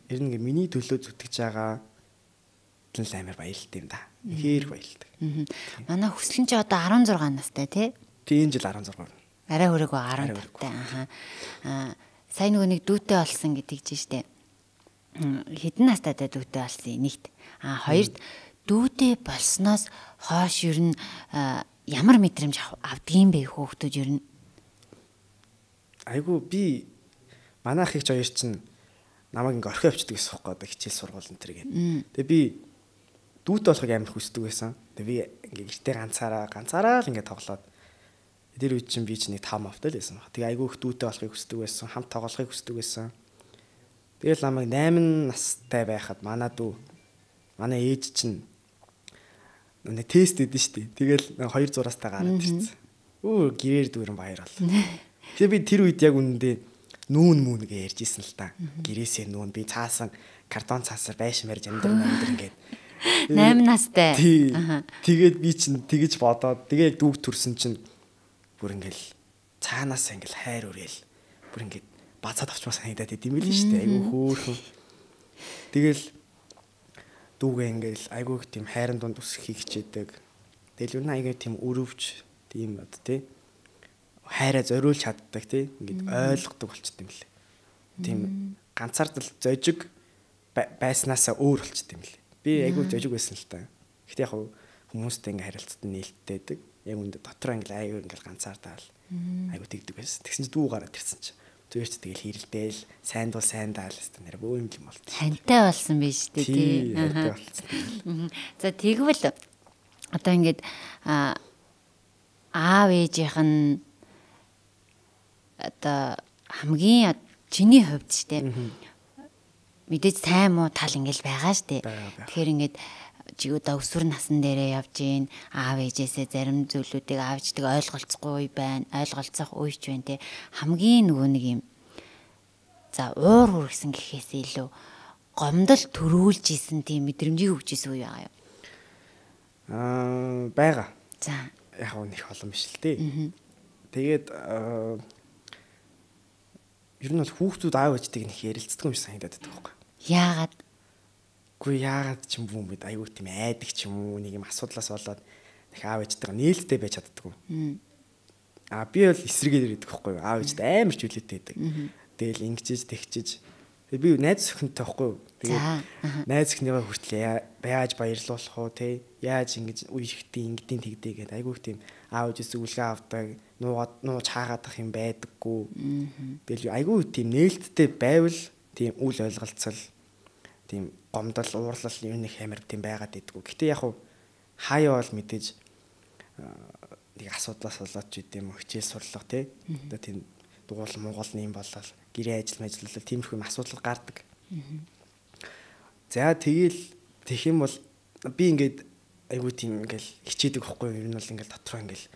ер нь ингээ миний төлөө зүтгэж байгаа л амар баярлалтай юм да. Ихээр баярлалтай. Манай Хүслэн чи одоо 16 настай тий? Тийм жил 16. Арай хүрээгүй 15 тай. Аа. Сая нөгөө нэг дүүтэй болсон гэдэг чинь штэ. Хэдэн настай дүүтэй болсон нэгт. Аа, хоёрт дүүтэй болсноос хойш ер нь ямар мэдрэмж авдгийн бэ хүүхдүүд ер нь? Айгүй би манай ах их хоёр чинь намайг ингээ орхио авчдаг гэсэн хэрэг одоо хичээл сургууль энэ төр гээд. Тэгээ би дүүтэй болохыг амар хүсдэг байсан. Тэгээ би ингээ гэртээ ганцаараа л ингээ тоглоод тэр үед чинь би чинь нэг 5 автай л байсан баг. Тэгээ айгүй их дүүтэй болохыг хүсдэг байсан, хамт тоглохыг хүсдэг байсан. Тэгэл намайг 8 настай байхад манай дүү, манай ээж чинь Нэг тест өгдөн шүү дээ. Тэгэл 2 зураастай гараад ирсэн. Гэрээр дүүрэн баяр боллоо. Тэгээ би тэр үед яг үнэндээ нүүн мүн гэж ярьж исэн л та. Гэрээсээ нүүн би цаасан картон цаасаар байшин барьж амьдран ингээд 8 настай. Тэгээд би чинь тэгэж бодоод тэгээ яг дүүг төрсөн чинь бүр ингээл цаанаас ингээл хайр үрээл бүр ингээд бацаад авчмаа санагдаад идэм байл шүү дээ. Айгу хөөрхөн. Тэгэл дүүгээ ингээл айгу их тийм хайрын дунд өсөхийг хичээдэг. Тэгэл юу н айгу тийм өрөвч тийм одоо тий хайраа зориулж чаддаг тий ингээд ойлгодог болчт юм лээ. Тийм ганцаардал зожиг байснаасаа өөр болчт юм лээ. Би айгүй зожиг байсан л та. Гэтэ яг хүмүүстэй ингээд харилцаад нээлттэй байдаг. Яг үндэ дотроо ингээд айгүй ингээд ганцаардаал айгүй тэгдэг байсан. Тэгсэн чинь дүү гараад ирсэн чинь зүгээр ч тэгэл хэрэлдээл сайн дул сайн даал гэсэн нэр бөө юм юм болт. Хантай болсон биш үү тий. Хантай болсон. За тэгвэл одоо ингээд аав ээжийнх нь одоо хамгийн чиний хувьд ч тий мэдээж сайн муу тал ингээл байгаа штэ. Тэгэхээр ингээд жигүүдээ өсвөр насн дээрээ явж гин аав ээжээсээ зарим зүйлүүдийг аавчдаг ойлголцохгүй үе байна. Ойлголцох үе ч байна те. Хамгийн нөгөө нэг юм за уур хүргэсэн гэхээс илүү гомдол төрүүлж исэн тийм мэдрэмжийг өгч исэн үе байгаа юу? Байгаа. За. Яг нь их олон биш л те. Тэгээд ер нь бол хүүхдүүд аав ээжтэйг нэг ярилцдаг юм шиг санагдаад байдаг байхгүй. Яагаад? Үгүй яагаад ч юм бүү мэд айгүй тийм айдаг ч юм уу нэг юм асуудлаас болоод нэг аав ээжтэйгээ нээлттэй байж чаддаггүй. Аа би бол эсрэгээр ирдэг байхгүй юу? Аав ээжтэй амар ч хүлээтэй байдаг. Тэгэл ингэжиж тэгчиж. Тэгээ би найз охинтой байхгүй юу? Тэгээд найз охиныгоо хүртэл яаж баярлуулах уу те? Яаж ингэж үе ихтэй ингэдийн тэгдэй гэдэг айгүй тийм аав ээжээс зөвлөгөө авдаг, нууж хаагаадах юм байдаггүй. Тэгэл айгүй тийм нээлттэй байвал тийм үл ойлголцол тийм гомдол, уурлал юм нэг амар тийм байгаад идэггүй. Гэтэ яг хав хаяа бол мэдээж нэг асуудлаас болоод ч үгүй юм хичээл сурлага тий. Одоо тийм дугуул Монгол нэм болол гэрээ ажил мэжлэл тиймэрхүү юм асуудал гардаг. За тэгэл тэгэх юм бол би ингээд айгүй тийм ингээл хичээдэг байхгүй юу? Ер нь бол ингээл дотроо ингээл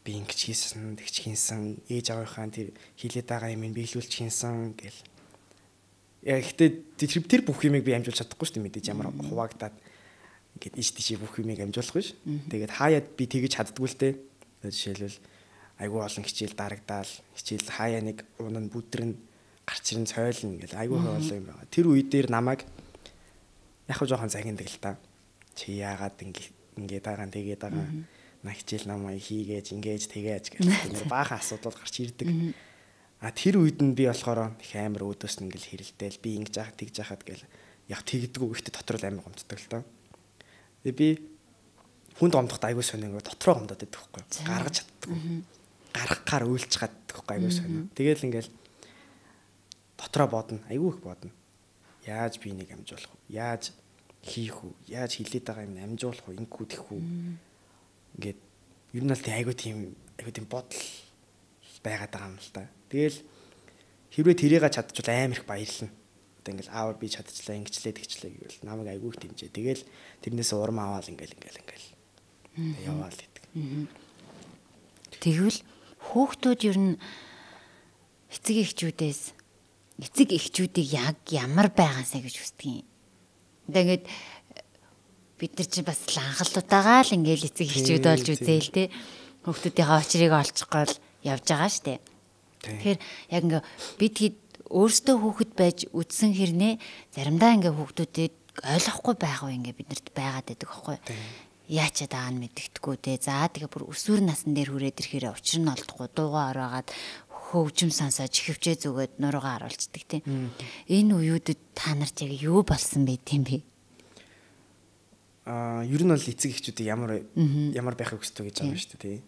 би ингэж хийсэн, тэгч хийсэн, ээж аавынхаа тэр хилээд байгаа юм биелүүлж хийсэн гэл. Яг гэхдээ тэр бүх юмыг би амжуулж чадахгүй шүү дээ мэдээж ямар хуваагдаад ингээд ийш тийшээ бүх юмыг амжуулахгүй ш. Тэгээд хаяад би тэгэж чаддгүй л дээ. Жишээлбэл айгүй олон хичээл дарагдаал, хичээл хаяа нэг унан бүдрэн гарч ирэн цойлно гэл айгүй олон юм байгаа. Тэр үе дээр намайг яг хөө жоохон загиндаг л та. Чи яагаад ингээд байгаа тэгээд байгаа на хичээл намайг хийгээч ингэж тэгээж гэх тэр баахан асуудал гарч ирдэг. А тэр үед нь би болохоор их амар өөдөөс нь ингээл хэрэлдээл би ингэж яах тэгж яхад гэл яг тэгдэггүй ихтэй дотор л амар гомддог л доо. Тэгээ би хүнд гомдоход айгүй сонио ингээ дотроо гомдоод идэх байхгүй гаргаж чаддаггүй. Гаргахаар уйлж гаддаг байхгүй айгүй сонио. Тэгээл ингээл дотроо бодно айгүй их бодно. Яаж би нэг амжуулах вэ? Яаж хийх үү? Яаж хилээд байгаа юм амжуулах уу? Ингэхүү тэхүү. Ингээд ер нь л тийм айгүй тийм бодол байгаад байгаа юм л та. Тэгэл хэрвээ тэрийг чадчихвал амар их баярлна. Одоо ингээл аав би чадчихлаа, ингэчлээ, тэгчлээ гэвэл намайг айгүй их дэмжээ. Тэгэл тэрнээс урам аваал ингээл яваал гэдэг. Тэгвэл хүүхдүүд ер нь эцэг эхчүүдээс эцэг эхчүүдийг яг ямар байгаасаа гэж хүсдэг юм. Одоо ингээд бид нар чинь бас ланхалуутаагаа л ингээл эцэг эхчүүд болж үзээл те. Хүүхдүүдийнхээ очрыг олчих гол явж байгаа штэ. Тэгэхээр яг ингээ бид хэд өөрсдөө хүүхэд байж үдсэн хэрнээ заримдаа ингээ хүүхдүүдэд ойлгохгүй байх уу ингээ биднэрт байгаад байдаг аахгүй. Яачаад байгаа нь мэддэхгүй те. За тэгээ бүр өсвөр насн дээр хүрээд ирэхээр учир нь олдохгүй дуугаа ороогаад хөгжим сонсоо чихвчээ зүгээд нуруугаа харуулцдаг те. Энэ үеүүдэд та нарт яг юу болсон бэ тийм бэ? Аа ер нь бол эцэг эхчүүдийг ямар байхыг хүсдэг гэж байгаа юм шүү дээ тий.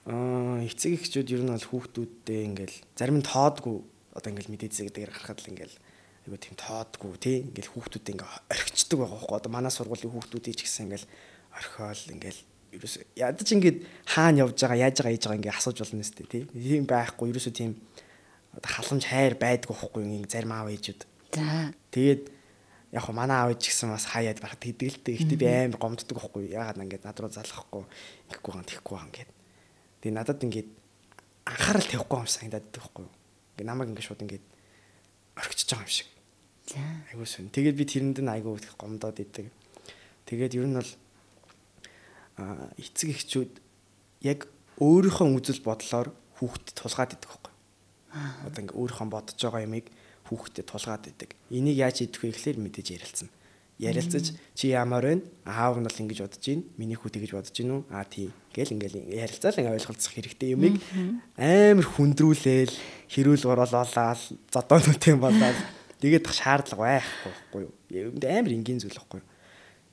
Эцэг эхчүүд ер нь бол хүүхдүүдтэй ингээл зарим нь тоодгүй одоо ингээл мэдээ зэдэг гарахад л ингээл айгуу тийм тоодгүй тий ингээл хүүхдүүдээ ингээ орхичдаг байгаа байхгүй одоо манай сургуулийн хүүхдүүдийг ч гэсэн ингээл орхиол ингээл ерөөс ядаж ингээд хаана явж байгаа яаж байгаа хийж байгаа ингээ асууж болно сте тий тийм байхгүй ерөөсөө тийм одоо халамж хайр байдгүй байхгүй ингээ зарим аав ээжүүд. За тэгээд Яг хөө манай аав ээж гэсэн бас хаяад бараг тэгдэг л дээ. Гэхдээ би амар гомддог байхгүй. Яагаад ингээд над руу залхахгүй, ингэхгүй ган тэхгүй ган гэд. Тэгээ надад ингээд анхаарал тавихгүй юм санагдаад байдаг байхгүй юу. Ингээд намайг ингээд шууд ингээд орхичж байгаа юм шиг. За. Айгуу сонь. Тэгээд би тэрэнд нь айгуу их гомдоод идэг. Тэгээд ер нь бол эцэг эхчүүд яг өөрийнхөө үзэл бодлоор хүүхдэд тулгаад идэг байхгүй. Одоо ингээ өөрийнхөө бодож байгаа юмыг хүүхдэд тулгаад идэг. Энийг яаж идэх вэ гэхлээр мэдээж ярилцсан. Ярилцаж чи ямар вэ? Аав нь бол ингэж бодож байна. Миний хүү тэгэж бодож байна уу? Аа тий. Гэл ингээл ярилцаал ингээ ойлголцох хэрэгтэй юмыг амар хүндрүүлээл, хэрүүл оруулаад, зодоо нүтэн болоод тэгээд тах шаардлага байхгүй байхгүй юу? Амар энгийн зүйл байхгүй юу?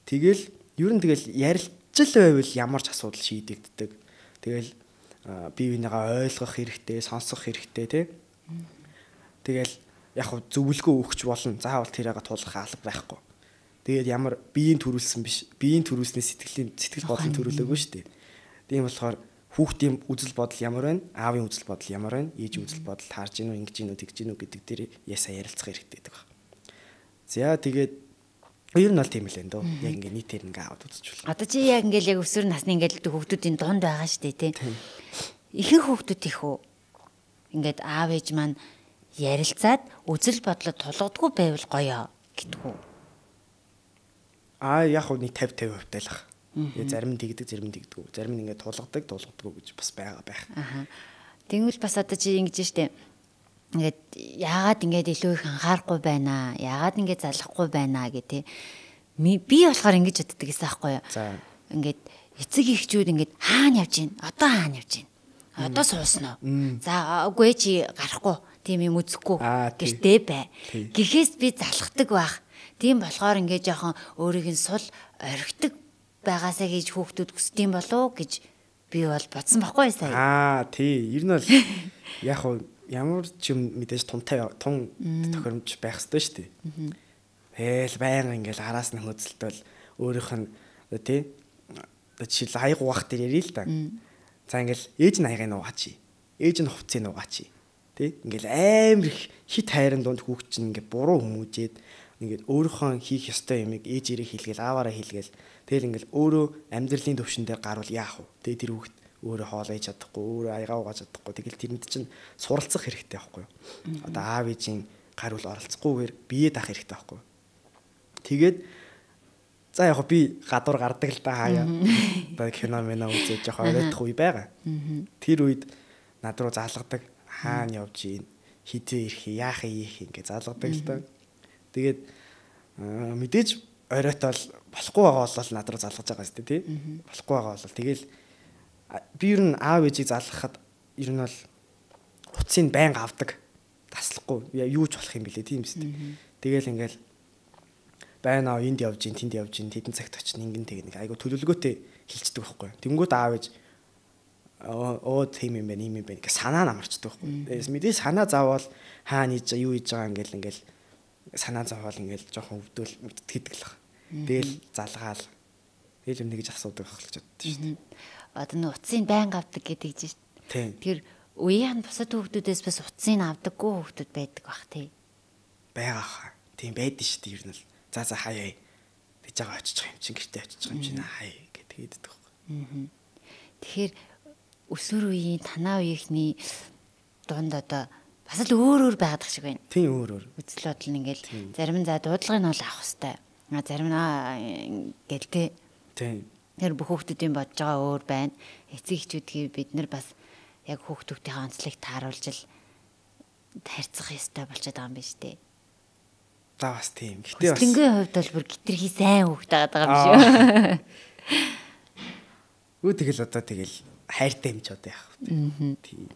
Тэгэл ер нь тэгэл ярилцж л байвал ямар ч асуудал шийдэгддэг. Тэгэл бие биенийгээ ойлгох хэрэгтэй, сонсох хэрэгтэй тий. Тэгэл яг хав зөвлөгөө өгч болно. Заавал тэрийг тулах алба байхгүй. Тэгээд ямар биеийн төрүүлсэн биш. Биеийн төрүүлснээ сэтгэл бодлон төрүүлээгүй шүү дээ. Тийм болохоор хүүхдийн үзэл бодол ямар байна? Аавын үзэл бодол ямар байна? Ээжийн үзэл бодол таарж гин үү, ингэж гин үү, тэгж гин үү гэдэг дээр ясаа ярилцах хэрэгтэй гэдэг байна. За тэгээд ер нь бол тийм л энэ дөө. Яг ингээ нийтээр ингээ аваад үзчихвэл. Одоо чи яг ингээл яг өсвөр насны ингээл хүүхдүүдийн дунд байгаа шүү дээ тий. Ихэнх хүүхдүүд их үү? Ингээд аав ээж маань ярилцаад үзэл бодлоо тулгадгүй байвал гоё гэдгүү. Аа яг хөө нэг 50 50% тайлах. Тэгээ зарим нь тэгдэг, зарим нь тэгдэггүй. Зарим нь ингээд тулгадаг, тулгадаггүй гэж бас байгаа байх. Аха. Тэгвэл бас одоо чи ингэж штэ. Ингээд яагаад ингээд илүү их анхаарахгүй байна? Яагаад ингээд залахгүй байна гэ тэ. Би болохоор ингэж боддог гэсэн аахгүй юу? За. Ингээд эцэг эхчүүд ингээд хаана явж гин? Одоо хаана явж гин? Одоо суусан уу? За үгүй чи гарахгүй. Тийм юм үзэхгүй. Гэртээ бай. Гэхээс би залхдаг байх. Тийм болохоор ингээд жоохон өөрийг нь сул орхидог байгаасаа гэж хүүхдүүд хүсдэг юм болов гэж би бол бодсон байхгүй сая. Аа тий. Ер нь бол яг хуу ямар ч юм мэдээж тунтай тун тохиромж байх ёстой шүү дээ. Тэгэл байнга ингээл араас нь хөөцөлтөөл өөрийнх нь тий одоо жишээл аяг угаах дээр ярил л да. За ингээл ээж нь аягийг нугаач. Ээж нь хувцсыг нугаач. Тий ингээл амар их хит хайрын дунд хүүхд чинь ингээд буруу хүмүүжээд ингээд өөрийнхөө хийх ёстой юмыг ээжээрээ хийлгээл ааваараа хийлгээл тэгэл ингээл өөрөө амьдралын төвшин дээр гарвал яах вэ? Тэгээ тэр хүүхд өөрөө хоол ээж чадахгүй, өөрөө аягаа угааж чадахгүй. Тэгэл тэрэнд чинь суралцах хэрэгтэй байхгүй юу? Одоо аав ээжийн гарвал оролцохгүйгээр бие даах хэрэгтэй байхгүй юу? Тэгээд за яг би гадуур гардаг л да хаяа. Одоо кино мэнэ үзээд жоох оройтох үе байгаа. Тэр үед над руу залгадаг, хаана явж ийн, хизээ ирэх, яах ийх ингэ залгадаг л да. Тэгээд мэдээж оройтол болохгүй байгаа бол над руу залгаж байгаа зү тий. Болохгүй байгаа бол тэгэл би ер нь аав ээжийг залгахад ер нь бол утсыг байнга авдаг. Таслахгүй. Юу ч болох юм бэлээ тийм үстэй. Тэгэл ингээл байна аа энд явж ин тэнд явж ин тэдэн цагт очно ингэн тэг нэг айгу төлөвлөгөөтэй хилчдэг байхгүй. Тэнгүүд аав ээж оо тийм юм байна, ийм юм байна гэх санаа нь амарчдаг байхгүй. Тэгээс мэдээ санаа заавал хаана хийж юу хийж байгаа ингээл ингээл санаа заавал ингээл жоохон өвдөл мэдтгэдэг л баг. Тэгэл залгаал. Тэгэл юм нэгж асуудаг байх л гэж боддоо шүү дээ. Одоо нөө утсыг байнга авдаг гэдэг чинь шүү. Тэр үеийн бусад хүүхдүүдээс бас утсыг авдаггүй хүүхдүүд байдаг бах тий. Байгаа хаа. Тийм байдэн шүү дээ ер нь л. За за хаяа. Тэгж байгаа очиж байгаа юм чинь гэртээ очиж байгаа юм чинь хаяа гэдэг хийдэг байхгүй. Тэгэхээр өсвөр үеийн танаа үеийнхний дунд одоо бас л өөр өөр байгаад шиг байна. Тийм өөр өөр. Үзэл бодол нь ингээл зарим нь за дуудлагыг нь бол авах хэвээр. А зарим нь ингээл тий. Тийм. Тэр бүх хүүхдүүдийн бодож байгаа өөр байна. Эцэг эхчүүдгийг бид нар бас яг хүүхдүүдийнхээ онцлог тааруулж л харьцах ёстой болчиход байгаа юм биш үү? За бас тийм. Гэтэ бас Хүслэнгийн хувьд бол бүр гитрхи сайн хүүхд байгаа юм шиг. Үү тэгэл одоо тэгэл хайртай юм ч одоо яах вэ? Тийм.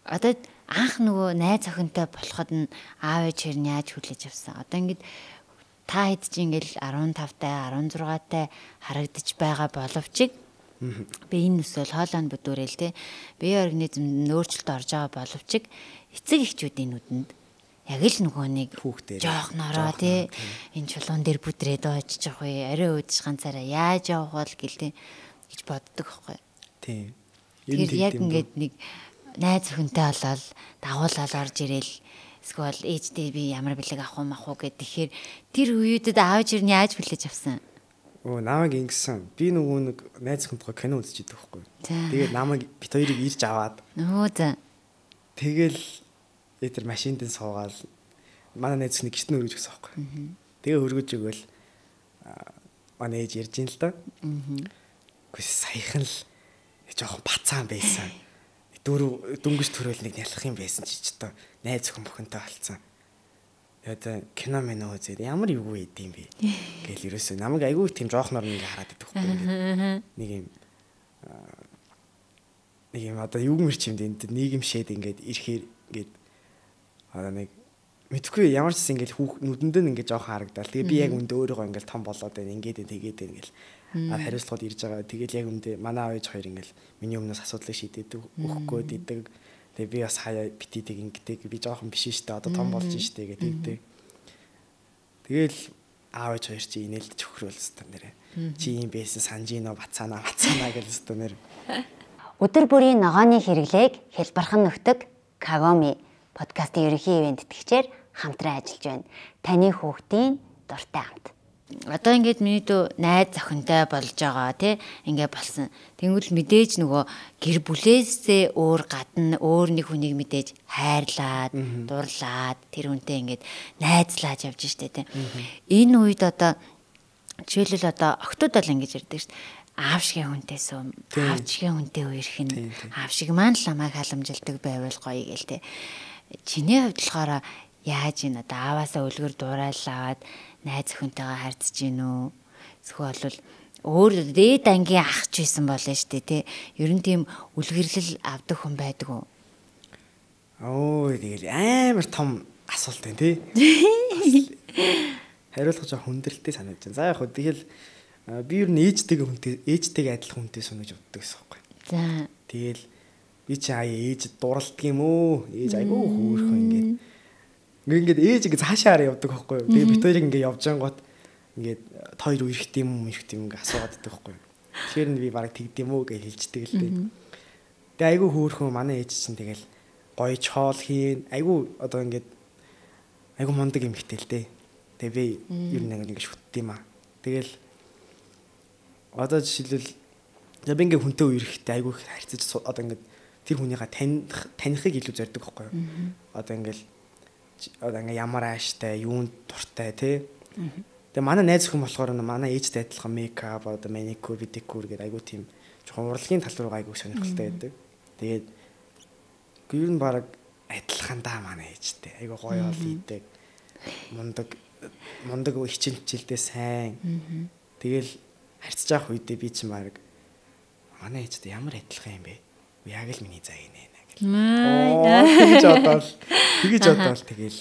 Одоо анх нөгөө найз охинтой болоход нь аав ээж хоёр нь яаж хүлээж авсан? Одоо ингээд та хэд чи ингээл 15 тай, 16 тай харагдаж байгаа боловч би энэ өсөөл хоолой нь бүдүүрэл те. Бие организм нөөцлөлт орж байгаа боловч эцэг эхчүүдийн нүдэнд яг л нөгөө нэг Хүүхдээр. жоохнороо те. Энэ чулуун дээр бүдрээд очиж явах үе, орой үүдэж ганцаараа яаж явах бол гэл те гэж боддог байхгүй. Тийм. Тэр яг ингээд нэг найз охинтой болоод дагуулаад орж ирээл Эсвэл ээждээ би ямар бэлэг авах уу мах уу гэд. Тэгэхээр тэр үеүүдэд аав ээж нь яаж хүлээж авсан? Өө намайг ингэсэн. Би нөгөө нэг найз хүнтэйгээ кино үзэж идэг байхгүй. Тэгээд намайг бит хоёрыг ирж аваад. Нөө за. Тэгэл тэр машинд нь суугаал манай найз нэг гэрт нь өргөж өгсөн байхгүй. Тэгээ өргөж өгөөл манай ээж ярьж ин л да. Үгүй саяхан л жоохон бацаан байсан. Дөрөв дөнгөж төрөөл нэг нялх юм байсан чи ч одоо найз зөвхөн бүхэнтэй болцсон. Одоо кино мэн үзээд ямар юу идэм бэ гэл ерөөсөө намайг айгүй тийм жоохноор ингээ хараад идэх байхгүй ингээд нэг юм одоо юу гэмэр чимд энд нийгэмшээд ингээд ирэхээр ингээд одоо нэг мэдхгүй ямар ч гэсэн ингээд хүүх нүдэнд нь ингээд жоохон харагдаал. Тэгээ би яг үндэ өөрийгөө ингээд том болоод байна. Ингээд тэгээд байна гэл хариуцлагууд ирж байгаа. Тэгэл яг үндэ манай аав ээж хоёр ингээд миний өмнөөс асуудлыг шийдээд өгөх гээд идэг. Тэгээ би бас хаяа битийдэг ингэдэг. Би жоохон биш штэ. Одоо том болж штэ гэдэг. Тэгэл аав ээж хоёр чи инээлдэж хөхрөөл өстө нэрэ. Чи юм байсан санаж гинөө бацаана бацаана гэл өстө нэр. Өдөр бүрийн ногооны хэрэглээг хэлбархан нөхдөг Кагоми подкастын ерөнхий ивент тэтгэгчээр хамтран ажиллаж байна. Таны хүүхдийн дуртай амт. Одоо ингээд миний дүү найз зохинтой болж байгаа тий ингээ болсон. Тэнгүүл мэдээж нөгөө гэр бүлээсээ өөр гадна өөр нэг хүнийг мэдээж хайрлаад, дурлаад тэр хүнтэй ингээд найзлааж явж штэ тий. Энэ үед одоо жишээлбэл одоо октод бол ингэж ярьдаг штэ. Аав шигийн хүнтэй сум, аав шигийн хүнтэй үерх нь, аав шиг маань л намайг халамжилдаг байвал гоё гээл тий. Чиний хувьд болохоор яаж ийн одоо ааваасаа үлгэр дуурайл аваад найз охинтойгоо харьцаж гин үү? Эсвэл бол өөр дээд ангийн ах ч байсан болно шүү дээ тий. Ер нь тийм үлгэрлэл авдаг хүн байдаг уу? Оо тэгэл амар том асуулт байна тий. Хариулах жоо хүндрэлтэй санагдаж байна. За яг хөө тэгэл би ер нь ээжтэйгээ хүнтэй ээжтэйгээ адилхан хүнтэй сунаж боддог гэсэн юм байна. За тэгэл би чи аяа ээж дуралдаг юм уу? Ээж айгүй хөөрхөн ингээд ингээд ээж ингээд цаашаа хараа явдаг байхгүй юу. Тэгээ бит хоёрыг ингээд явж ангууд ингээд хоёр үерхт юм уу үерхт юм ингээд асуугаад байдаг байхгүй юу. Тэгэхээр нь би бараг тэгд юм уу гэж хэлждэг л дээ. Тэгээ айгүй хөөрхөн манай ээж чинь тэгэл гоё чоол хийн. Айгүй одоо ингээд айгүй мундаг юм ихтэй л дээ. Тэгээ би ер нь ингээд шүтд юм аа. Тэгэл одоо жишээлбэл би ингээд хүнтэй үерхтэй айгүй их харьцаж одоо ингээд тэр хүнийгээ танихыг илүү зорддог байхгүй юу. Одоо ингээд одоо ингээ ямар ааштай, юунд дуртай тий. Тэгээ манай найз охин болохоор манай ээжтэй адилхан мейкап, одоо маникюр, педикюр гэдэг айгүй тийм жоохон урлагийн тал руу айгүй сонирхолтой байдаг. Тэгээд ер нь баг адилхан даа манай ээжтэй. Айгүй гоё ол хийдэг. Мундаг хичээл хичээлдээ сайн. Тэгэл харьцаж явах үедээ би чинь баг манай ээжтэй ямар адилхан юм бэ? Яг л миний заа инэ. Тэгэж бодоол тэгэл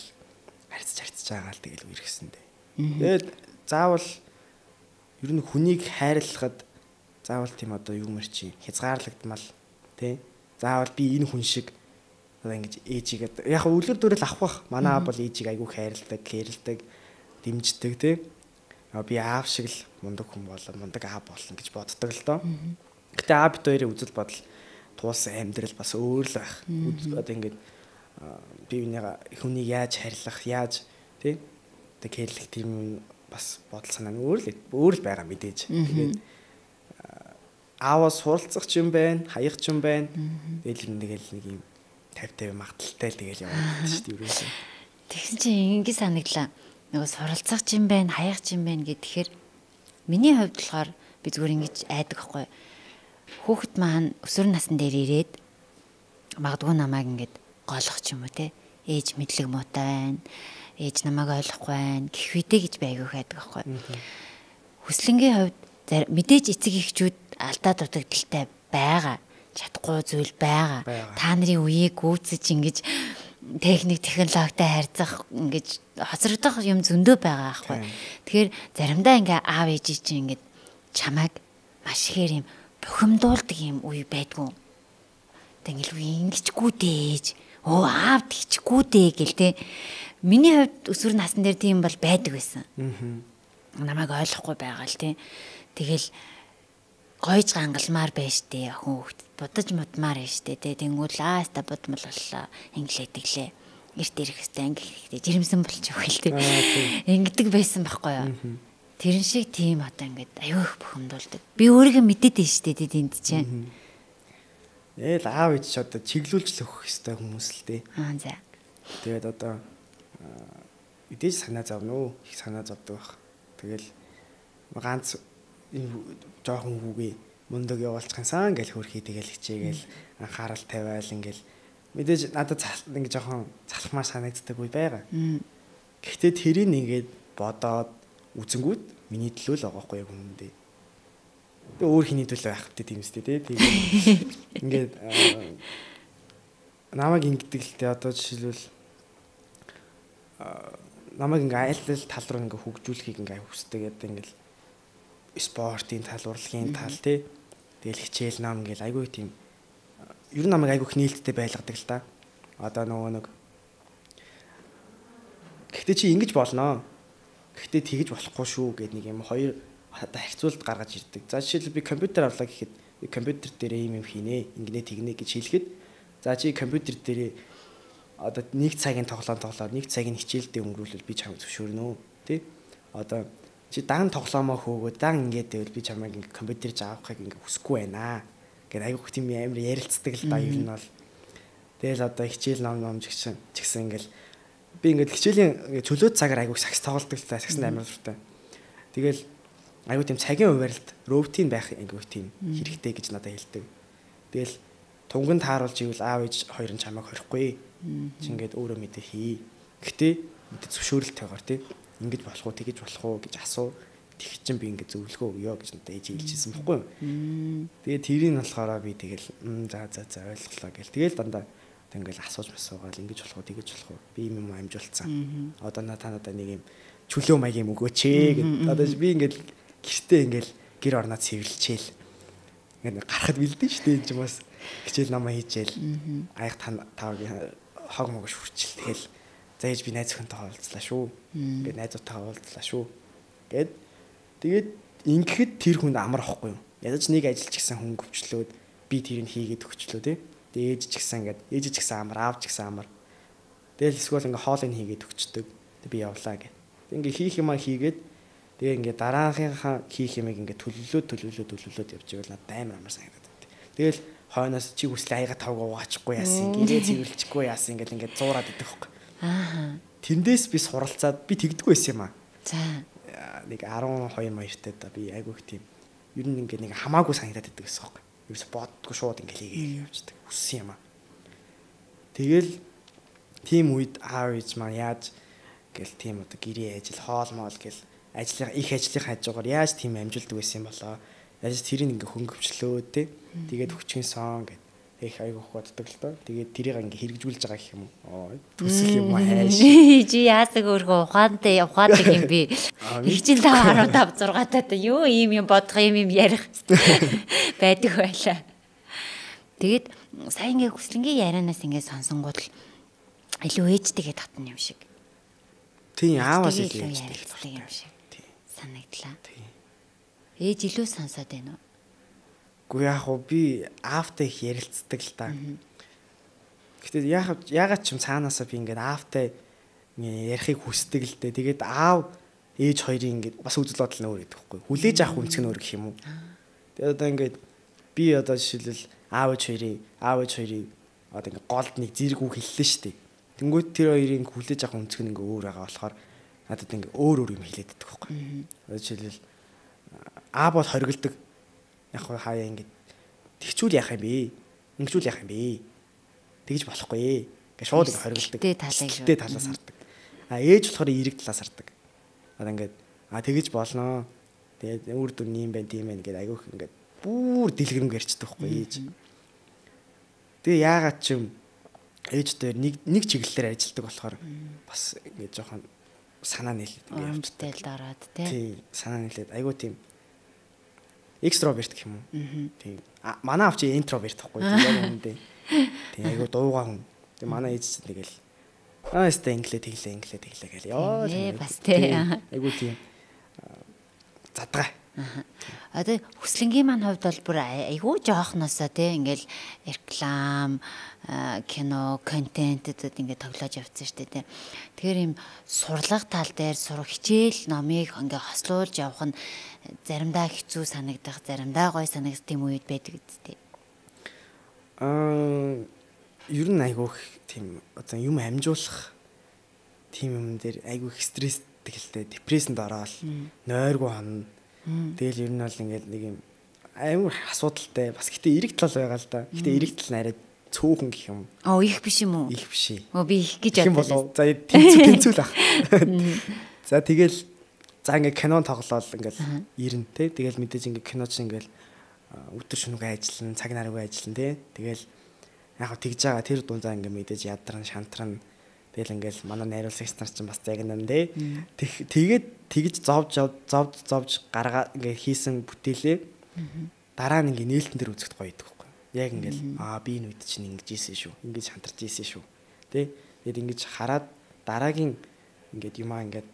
харьцаж байгаа л тэгэл үерхсэн дээ. Тэгээд заавал ер нь хүнийг хайрлахад заавал тийм одоо юу мэр чи хязгаарлагдмал тий. Заавал би энэ хүн шиг одоо ингэж ээжигээ яг үлгэр дуурайл авах бах. Манай аав бол ээжийг айгүй хайрладаг, кэрлдэг, дэмждэг тий. Би аав шиг л мундаг хүн болоо, мундаг аав болно гэж боддог л доо. Гэтэ аав бит хоёрын үзэл бодол туулсан амьдрал бас өөр л байх. Одоо ингээд би хүнийг яаж хайрлах, яаж тий одоо кэрлэх тийм бас бодол санаа нь өөр л байгаа мэдээж. Тэгээд ааваа суралцах ч юм байна, хаях ч юм байна. Тэгэл нэг юм 50-50 магадaltaй л тэгэл яваад шүү дээ ерөөсөө. Тэгсэн чинь ингэ санагдлаа. Нөгөө суралцах ч юм байна, хаях ч юм байна гэхээр миний хувьд болохоор би зүгээр ингэж айдаг байхгүй. Хүүхэд маань өсвөр насн дээр ирээд магадгүй намайг ингээд голох ч юм уу те. Ээж мэдлэг муутай байна. Ээж намайг ойлгохгүй байна гэх үедээ гэж би айгүй хайдаг байхгүй. Хүслэнгийн хувьд мэдээж эцэг эхчүүд алдаа дутагдaltaй байгаа. Чадахгүй зүйл байгаа. Та нарын үеийг гүйцэж ингэж техник технологитой харьцах ингэж хоцрогдох юм зөндөө байгаа байхгүй. Тэгэхээр заримдаа ингээ аав ээжий чинь ингээд чамайг маш ихээр юм бухимдуулдаг юм үе байдгүй. Тэгэл үе ингэчгүй дээж. Өө аав тэгчгүй дээ гэл те. Миний хувьд өсвөр насн дээр тийм бол байдаг байсан. Намайг ойлгохгүй байгаа л те. Тэгэл гойж гангалмаар байж тээ охин хүүхд будаж мудмаар байж тээ те. Тэнгүүл ааста будмал боллоо. Инглээ тэглээ. Эрт ирэх хэвээр анги хэрэгтэй жирэмсэн болчих хэл тий. Ингэдэг байсан байхгүй юу? Тэрэн шиг тийм одоо ингээд аюу их бухимдуулдаг. Би өөрийгөө мэдээд байна шүү дээ тэнд чинь. Ээл аав ээж ч одоо чиглүүлж л өгөх хэвээр хүмүүс л дээ. Аа за. Тэгээд одоо мэдээж санаа зовно уу? Их санаа зовдөг байх. Тэгэл ганц жоохон хүүгээ мундаг явуулчихсан гэл хөрхий тэгэл хичээгээл анхаарал тавиал ингээл мэдээж надад ингээ жоохон залхмаар санагддаг үе байгаа. Гэхдээ тэрийг ингээд бодоод үзэнгүүт миний төлөө л байгаа байхгүй яг үнэндээ. Тэгээ өөр хиний төлөө байх хэрэгтэй тийм үстэй тий. Тэгээд ингээд намайг ингэдэг л дээ одоо жишээлбэл намайг ингээ айл ал тал руу ингээ хөгжүүлэхийг ингээ хүсдэг. Одоо ингээл спортын тал, урлагийн тал тий. Тэгэл хичээл ном ингээл айгүй тийм ер нь намайг айгүй их нээлттэй байлгадаг л та. Одоо нөгөө нэг гэхдээ чи ингэж болноо. Гэхдээ тэгэж болохгүй шүү гэд нэг юм хоёр одоо харьцуулт гаргаж ирдэг. За жишээлбэл би компьютер авлаа гэхэд би компьютер дээр ийм юм хийнэ, ингэнэ тэгнэ гэж хэлэхэд за чи компьютер дээр одоо нэг цагийн тоглоом тоглоод нэг цагийн хичээлдээ өнгөрүүлвэл би чамайг зөвшөөрнө тий. Одоо чи дан тоглоомоо хөөгөө дан ингээд байвал би чамайг ингээ компьютер авахыг ингээ хүсэхгүй байна гэд айгүйх тийм амар ярилцдаг л да ер нь бол. Тэгэл одоо хичээл ном ч гэсэн ингээл би ингээд хичээлийн чөлөө цагаар айгүйх сакс тоглодог л та, саксанд амар дуртай. Тэгэл айгүй тийм цагийн хуваарилт роботын байх айгүйх тийм хэрэгтэй гэж надад хэлдэг. Тэгэл тунган тааруулж ивэл аав ээж хоёр нь чамайг хорихгүй. Чи ингээд өөрөө мэдээ хий. Гэхдээ мэдээ зөвшөөрөлтэйгээр тий. Ингэж болох уу, тэгэж болох уу гэж асуу. Тэг чин би ингээд зөвлөгөө өгөө гэж надад ээж хэлжсэн байхгүй юу. Тэгээ тэрийг болохоор би тэгэл за за за ойлголоо гэл. Тэгэл дандаа ингээл асууж масуугаал ингэж болох уу, тэгэж болох уу. Би юм юм амжуулсан. Одоо та надад нэг юм чөлөө маяг юм өгөөч ээ гэд. Одоо би ингээд гэртээ ингээл гэр орноо цэвэрлчээл. Ингээд гарахад бэлдэн шүү дээ энэ ч бас хичээл намаа хийжээл. Аяг тавгийн хог могш хүрчил. Тэгэл за ээж би найз охинтойгоо уулзлаа шүү. Ингээд найзуудтайгаа уулзлаа шүү. Гэд тэгээд ингэхэд тэр хүнд амар ахгүй юу. Ядаж нэг ажил ч гэсэн хүн гөвчлөөд би тэрийг хийгээд өгчлөө тий. Тэгээд ээж ч гэсэн ингээд ээж ч гэсэн амар, аав ч гэсэн амар. Тэгэл эсвэл ингээ хоолыг хийгээд өгчдөг. Тэг би явлаа гэд. Тэг ингээ хийх юмаа хийгээд тэгээ ингээ дараагийнхаа хийх юмыг ингээ төлөвлөөд явж байвал надад амар амар санагдаад байт. Тэгэл хойноос чи хүслээ аяга тавг угаачихгүй яасан, гэрээ цэвэрлчихгүй яасан ингээл ингээ зуураад идэх хөөх. Аа. Тэндээс би суралцаад би тэгдэггүй байсан юм аа. За. Нэг 12 маяртай да би айгүйх тийм ер нь ингээ нэг хамаагүй санагдаад идэг гэсэн хөөх. Ерөөс боддгоо шууд ингээл хийгээл явждаг. Хүссэн юм аа. Тэгэл тийм үед аав ээж маань яаж гэл тийм одоо гэрээ ажил хоол моол гэл ажлын их ажлын хажуугаар яаж тийм амжилтдаг байсан юм болоо. Яаж тэрийг ингээ хөнгөвчлөө те. Тэгээд хүчгийн сон гэд их айгүйх боддог л доо. Тэгээд тэрийг ингээ хэрэгжүүлж байгаа гэх юм уу? Төсөл юм уу хайш. Чи яасаг өөрөө ухаантай ухаадаг юм би. Их чинь 5 15 6 таа юу ийм юм бодох юм юм ярих байдаг байлаа. Тэгээд сая ингээ хүслэнгийн ярианаас ингээ сонсонгууд л илүү ээжтэйгээ татна юм шиг. Тийм ааваас илүү ээжтэй юм шиг. Санагдлаа. Ээж илүү сонсоод байна уу? Гэхдээ яг уу би аавтай их ярилцдаг л та. Гэхдээ яагаад ч юм цаанаасаа би ингээд аавтай ярихыг хүсдэг л дээ. Тэгээд аав ээж хоёрын ингээд бас үзэл бодол нь өөр гэдэг байхгүй. Хүлээж авах үнцг нь өөр гэх юм уу. Тэгээд одоо ингээд би одоо жишээлбэл аав ээж хоёрын одоо ингээд голд нэг зэрэг үг хэллээ шүү дээ. Тэнгүүт тэр хоёрын хүлээж авах үнцг нь ингээд өөр байгаа болохоор надад ингээд өөр өөр юм хэлээд идэх байхгүй. Одоо жишээлбэл аа бол хоригддаг. Яг хаяа ингээд тэгчүүл яах юм бэ? Ингэчүүл яах юм бэ? Тэгж болохгүй. Ингээ шууд ингээ хоригддаг. Тэ талаас хардаг. А ээж болохоор эерэг талаас хардаг. Одоо ингээд тэгэж болноо. Тэгээд үр дүн юм байна, тийм байна гэдэг айгүйх ингээд бүр дэлгэрэнгүй ярьцдаг байхгүй ээж. Тэгээ яагаад ч юм ээж дээр нэг чиглэлээр ажилладаг болохоор бас ингээд жоохон санаа нийлээд ингээд явчихдаг. Ороод тий. Санаа нийлээд айгүй тийм экстраверт гэх юм уу? Тийм. Манай аав чи интроверт байхгүй тийм яг үнэндээ. Тийм айгүй дуугаа хүн. Тийм манай ээж чинь тэгэл өстэй инглээ тэглээ инглээ тэглээ гэл ёо. Бас тий. Айгүй тийм задгаа. Одоо хүслэнгийн маань хувьд бол бүр айгүй жоохносоо те ингээл реклам, кино, контентэд ингээд тоглож явцсан шүү дээ те. Тэгэхээр ийм сурлага тал дээр сурах хичээл номыг ингээ хослуулж явах нь заримдаа хэцүү санагдах, заримдаа гоё санагдах тийм үед байдаг үсттэй. Ер нь айгүй тийм одоо юм амжуулах тийм юм дээр айгүй их стресстэй л дээ, депрессэнд ороод нойргүй хонно. Тэгэл ер нь бол ингээд нэг юм амар асуудалтай. Бас гэтээ эрэг тал байгаа л да. Гэтээ эрэг тал нь арай цөөхөн гэх юм. Оо их биш юм уу? Их биш. Оо би их гэж бодлоо. За тэнцүү л ах. За тэгэл за ингээд кинон тоглоол ингээд ирнэ те. Тэгэл мэдээж ингээд кино чинь ингээд өдөр шөнөгүй ажиллана, цаг наргүй ажиллана те. Тэгэл яг хөө тэгж байгаа тэр дундаа ингээд мэдээж ядарна, шантрана. Тэгэл ингээл манай найруулагч нар чинь бас загнан те. Тэгээд тэгж зовж гаргаа ингээ хийсэн бүтээлээ дараа нь ингээ нээлтэн дээр үзэхэд гоё идэг байхгүй. Яг ингээл би энэ үед чинь ингэж ийсэн шүү. Ингэж шантарч ийсэн шүү. Тэ? Тэгээд ингэж хараад дараагийн ингээд юмаа ингээд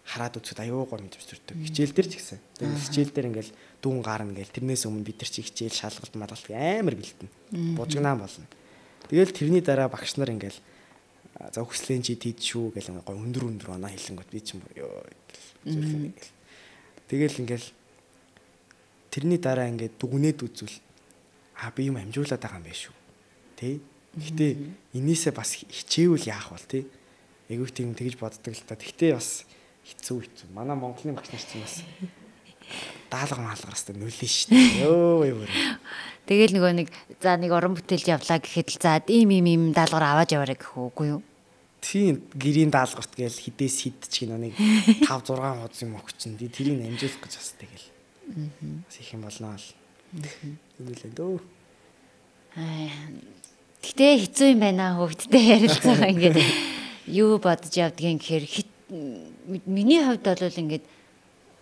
хараад үзэхэд аюу гоё мэдрэмж төрдөг. Хичээл дээр ч гэсэн. Тэгээд хичээл дээр ингээл дүүн гарна гээл тэрнээс өмнө бид нар чи хичээл шалгалт малгалт амар бэлтэнэ. Бужигнаа болно. Тэгэл тэрний дараа багш нар ингээл за хүслэн чи тийд шүү гэл гоё өндөр оноо хэлэнгүүт би чинь ёо гэл зүрх ингээл. Тэгэл ингээл тэрний дараа ингээд дүгнээд үзвэл би юм амжуулаад байгаа юм байна шүү. Тэ? Гэтэ энээсээ бас хичээвэл яах вэ тэ? Айгүйх тийм тэгж боддог л та. Тэгтээ бас хэцүү. Манай Монголын багш нар чинь бас даалга маалгараас та нүлээ шүү дээ. Йоо юу. Тэгэл нөгөө нэг за нэг уран бүтээлж явлаа гэхэд л за ийм даалгавар аваад яваарай гэх үгүй юу? Тийм гэрийн даалгаварт гээл хідээс хид ч гинэ нэг 5 6 хуудас юм өгчин. Тэрийг амжуулах гэж бас тэгэл. Бас их юм болно л. Нүлээ дөө. Гэтэ хэцүү юм байна хүүхдтэй ярилцгаа ингээд юу бодож явдгийг гэхээр миний хувьд бол ингээд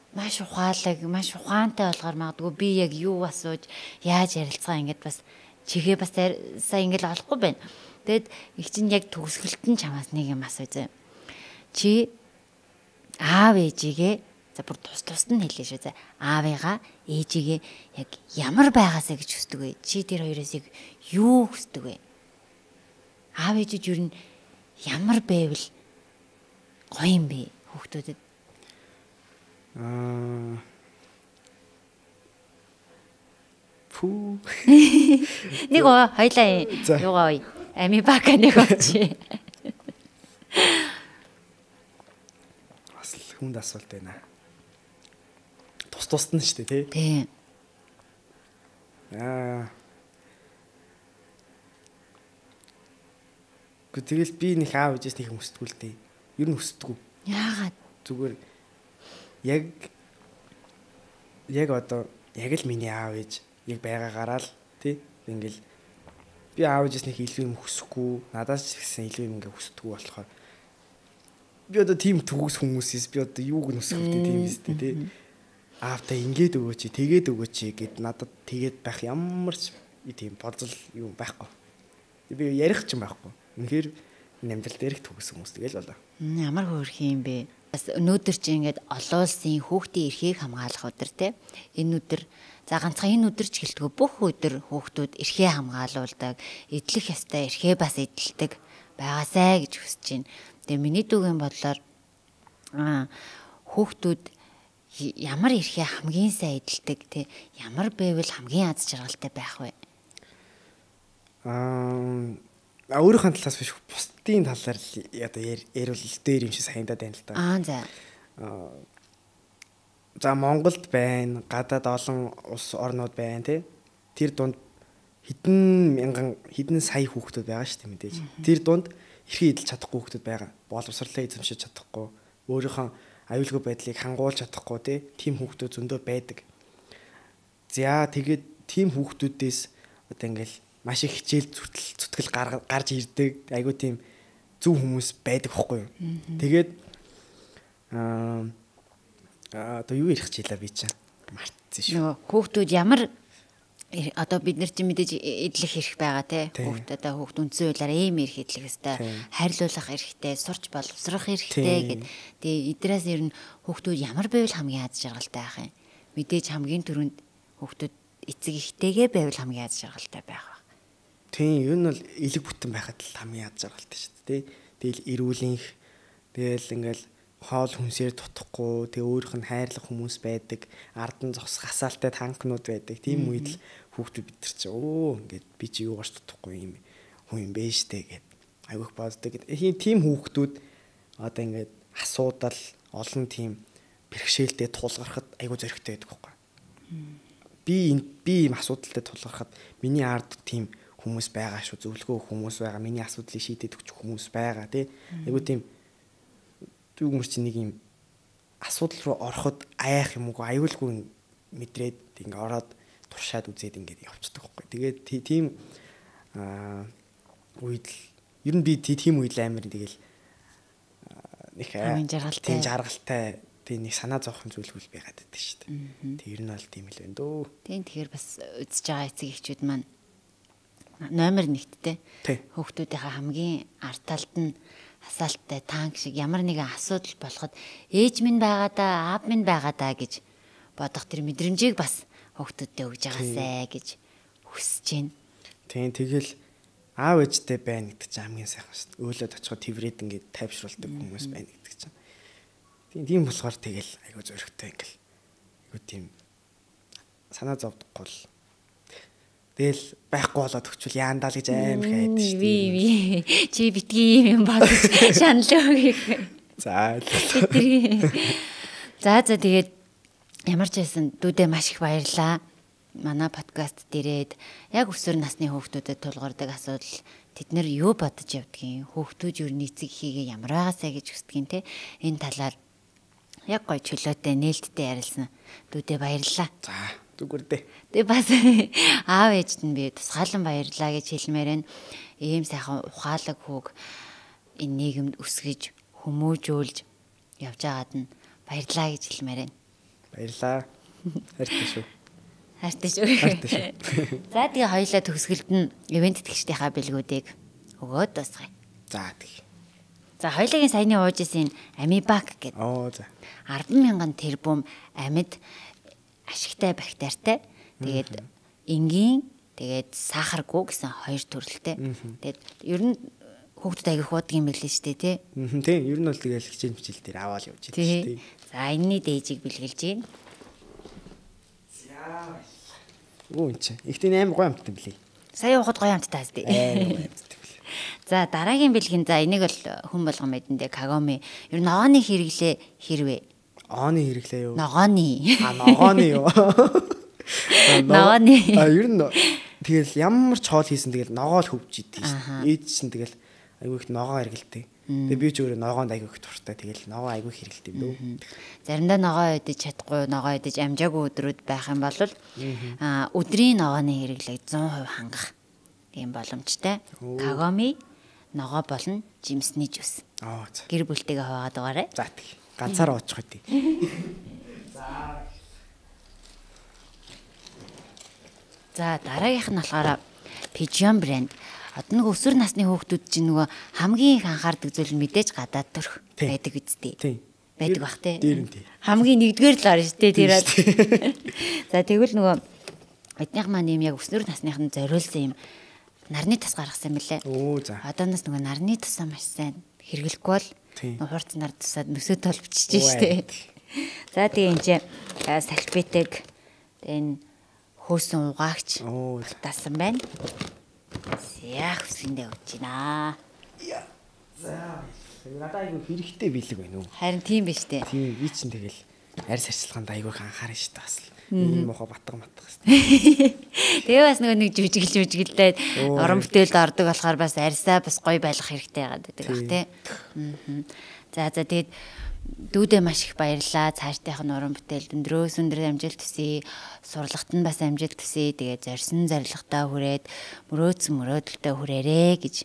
маш ухаалаг, маш ухаантай болохоор магадгүй би яг юу асууж, яаж ярилцгаа ингээд бас чихээ бас сайн ингээд олохгүй байна. Тэгэд их чинь яг төгсгөлт нь чамаас нэг юм асууя заа. Чи аав ээжигээ за бүр тус тусд нь хэлээ шүү заа. Аавыгаа ээжигээ яг ямар байгаасаа гэж хүсдэг вэ? Чи тэр хоёроос яг юу хүсдэг вэ? Аав ээжид юу н ямар байвал гоё юм бэ хүүхдүүдэд? Пүү. Нэг хоёлаа юугаа ой. Ами бака нэг очи. Бас л хүнд асуулт байна. Тус тусд нь шүү дээ, тий? Тийм. Гэхдээ тэгэл би нэг аав ээжээс нэг юм хүсдэггүй л дээ. Ер нь хүсдэггүй. Яагаад? Зүгээр яг одоо яг л миний аав ээж яг байгаагаараа л тий ингээл би аав ээжээс нэг илүү юм хүсэхгүй, надаас ч гэсэн илүү юм ингээ хүсдэггүй болохоор би одоо тийм төгс хүмүүсээс би одоо юуг нь хүсэх вэ тийм үстэй тий. Аавтай ингээд өгөөч, тэгээд өгөөч гэд надад тэгээд байх ямар ч тийм бодол юм байхгүй. Би ярих ч юм байхгүй. Үнэхээр энэ амьдрал дээр их төгс хүмүүс тэгэл болоо. Ямар хөөрхөн юм бэ? Бас өнөөдөр чи ингээд олон улсын хүүхдийн эрхийг хамгаалах өдөр те. Энэ өдөр за ганцхан энэ өдөр ч гэлтгүй бүх өдөр хүүхдүүд эрхээ хамгаалуулдаг, эдлэх ёстой эрхээ бас эдэлдэг байгаасай гэж хүсэж байна. Тэгээ миний дүүгийн бодлоор хүүхдүүд ямар эрхээ хамгийн сайн эдэлдэг те, ямар байвал хамгийн аз жаргалтай байх вэ? Өөрийнхөө талаас биш, бусдын талаар л одоо яриул дээр юм шиг санагдаад байна л да. За. За Монголд байна, гадаад олон улс орнууд байна тий. Тэр дунд хэдэн мянган, хэдэн сая хүүхдүүд байгаа шүү дээ мэдээж. Тэр дунд эрхээ эдэлж чадахгүй хүүхдүүд байгаа. Боловсрлоо эзэмшиж чадахгүй, өөрийнхөө аюулгүй байдлыг хангуулж чадахгүй тий. Тийм хүүхдүүд зөндөө байдаг. За тэгээд тийм хүүхдүүдээс одоо ингээл маш их хичээл зүтгэл гарч ирдэг. Айгуу тийм зөв хүмүүс байдаг хгүй юу. Тэгээд одоо юу ярих чилээ би чинь мартсан шүү. Нөгөө хүүхдүүд ямар одоо бид нар чинь мэдээж эдлэх эрх байгаа тий. Хүүхд одоо хүүхд үндсэн хуулиар ийм эрх эдлэх ёстой, харьлуулах эрхтэй, сурч боловсрох эрхтэй гэд. Тэгээ эдрээс ер нь хүүхдүүд ямар байвал хамгийн аз жаргалтай байх юм. Мэдээж хамгийн түрүүнд хүүхдүүд эцэг эхтэйгээ байвал хамгийн аз жаргалтай байх байх. Тийм, ер нь бол элэг бүтэн байхад л хамгийн аз жаргалтай шүү дээ. Тэгэл эрүүлэнх, тэгэл ингээл хоол хүнсээр дутахгүй, тэгээ өөрийнх нь хайрлах хүмүүс байдаг, ард нь зогсох асаалтай танкнууд байдаг. Тийм үед л хүүхдүүд бид нар чи ингээд би чи юугаарч дутахгүй юм хүн юм бэ штэ гэд айгүйх боддог. Тийм хүүхдүүд одоо ингээд асуудал олон тийм бэрхшээлтэй тулгархад айгүй зоригтой байдаг байхгүй. Би ийм асуудалтай тулгархад миний ард тийм хүмүүс байгаа шүү, зөвлөгөө хүмүүс байгаа, миний асуудлыг шийдээд өгч хүмүүс байгаа тий. Айгүй тийм түүгмэр чинь нэг юм асуудал руу ороход айх юм уу, аюулгүй мэдрээд ингээ ороод туршаад үзээд ингээд явцдаг байхгүй. Тэгээд тийм үед л ер нь би тийм үед л амар тэгэл нэг тийм жаргалтай тийм нэг санаа зовхон зүйлгүй байгаад байдаг шүү дээ. Тэр нь бол тийм л байна дөө. Тийм, тэгэхээр бас үзэж байгаа эцэг эхчүүд маань номер 1-тэй хүүхдүүдийнхээ хамгийн ард талд нь асаалттай танк шиг ямар нэгэн асуудал болоход ээж минь байгаа да, аав минь байгаа да гэж бодох тэр мэдрэмжийг бас хүүхдүүддээ өгж байгаасай гэж хүсэж байна. Тийм, тэгэл аав ээжтэй байна гэдэг чинь хамгийн сайхан шүү дээ. Өөлөд очиход тэрвэрэд ингээд тайвшруулдаг хүмүүс байна гэдэг чинь. Тийм болохоор тэгэл айгүй зөрөгтэй ингээл айгүй тийм санаа зовдохгүй л тэгэл байхгүй болоод өгчвөл яандаа л гэж амар их айд шүү дээ. Би чи битгий юм бодож шаналаа гэх. За. За тэгээд ямар ч байсан дүүдээ маш их баярлаа. Манай подкаст дээрээд яг өсвөр насны хүүхдүүдэд тулгардаг асуудал, тэд нэр юу бодож явдгийг, хүүхдүүд юу эцэг эхийгээ ямар байгаасай гэж хүсдгийг те энэ талаар яг гоё чөлөөтэй нээлттэй ярилсан. Дүүдээ баярлалаа. За, зүгээр дээ. Тэгээ бас аав ээжд нь би тусгаалan баярлалаа гэж хэлмээр байна. Ийм сайхан ухаалаг хүүг энэ нийгэмд өсгөж, хүмүүжүүлж явж байгаад нь баярлалаа гэж хэлмээр байна. Баярлалаа. Хайртай шүү. Хайртай шүү. Хайртай шүү. За тэгээ хоёлаа төгсгөлд нь ивент тэтгэгчдийнхаа бэлгүүдийг өгөөд дуусгая. За тэг. За хоёулагийн саяны ууж исэн Амибак гэдэг. Оо за. 10,000 тэрбум амьд ашигтай бактеритай. Тэгээд энгийн, тэгээд сахаргүй гэсэн хоёр төрөлтэй. Тэгээд ер нь хүүхдүүд аяг их уудаг юм билээ шүү дээ, тий? Тийм, ер нь бол тэгэл хичээл мчил дээр аваад явж идэв шүү дээ. За энэний дээжийг бэлгэлж гин. За. Оо энэ чинь ихтэй амар гоё амттай билээ. Сая уухад гоё амттай хэвчээ. Амар гоё амттай билээ. За дараагийн бэлгэн, за энийг бол хүн болгон мэдэндээ Кагоми. Ер нь ногооны хэрэглээ хэрвээ? Ооны хэрэглээ юу? Ногооны. А ногооны юу? Ногооны. А ер нь тэгэл ямар ч хоол хийсэн тэгэл ногоо л хөвж идэв шүү дээ. Ээж чинь тэгэл айгүй их ногоо хэрэгэлдэг. Тэгээ би ч өөрөө ногоонд айгүй их дуртай. Тэгэл ногоо айгүй их хэрэгэлдэг юм дөө. Заримдаа ногоо идэж чадахгүй, ногоо идэж амжаагүй өдрүүд байх юм бол өдрийн ногооны хэрэглээг 100% хангах ийм боломжтой. Кагоми ногоо болон жимсний жуус. Аа за. Гэр бүлтэйгээ хуваагаад байгаарай. За тэг. Ганцаараа уучих үү. За. За дараагийнх нь болохоор Pigeon брэнд. Одоо нэг өсвөр насны хүүхдүүд чинь нөгөө хамгийн их анхаардаг зүйл нь мэдээж гадаад төрх байдаг үсттэй. Тийм. Байдаг бах те. Дээр нь тий. Хамгийн нэгдүгээр л орно шүү дээ тэр. За тэгвэл нөгөө эднийх маань юм яг өсвөр насныхын зориулсан юм нарны тос гаргасан мөлий. Оо за. Одооноос нөгөө нарны тосоо маш сайн хэрэглэхгүй бол хурц нар тусаад нөсөө толбчиж шүү дээ. За тэгээ энэ чинь салфетик энэ хөөсөн угаагч батаасан байна. Яах үсгэндээ өгч байна. За. Надад айгүй хэрэгтэй бэлэг байна уу? Харин тийм биш үү? Тийм, би чинь тэгэл арьс арчилгаанд айгүй их анхаарна шүү дээ бас. Энэ мохо батга матга хэвээр. Тэгээ бас нөгөө нэг жүжиглээд уран бүтээлд ордог болохоор бас арьсаа бас гоё байлгах хэрэгтэй байгаад байдаг бах тий. За за тэгээд дүүдээ маш их баярлалаа. Цаашдынх нь уран бүтээлд өндрөөс өндөр амжилт хүсье. Сурлагт нь бас амжилт хүсье. Тэгээд зорьсон зорилготой хүрээд мөрөөдсөн мөрөөдөлтөй хүрээрээ гэж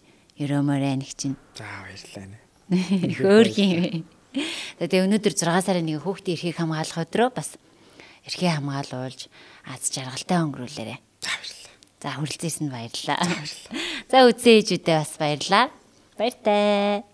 өрөөмөр байна их чинь. За баярлалаа. Хөөх юм. Тэгээ өнөөдөр 6 сарын 1 хүүхдийн эрхийг хамгаалах өдрөө бас эрхээ хамгаалуулж аз жаргалтай өнгөрүүлээрэ. За баярлалаа. За хүрэлцээсэнд баярлалаа. За үзсэн ээжүүдээ бас баярлалаа. Баяртай.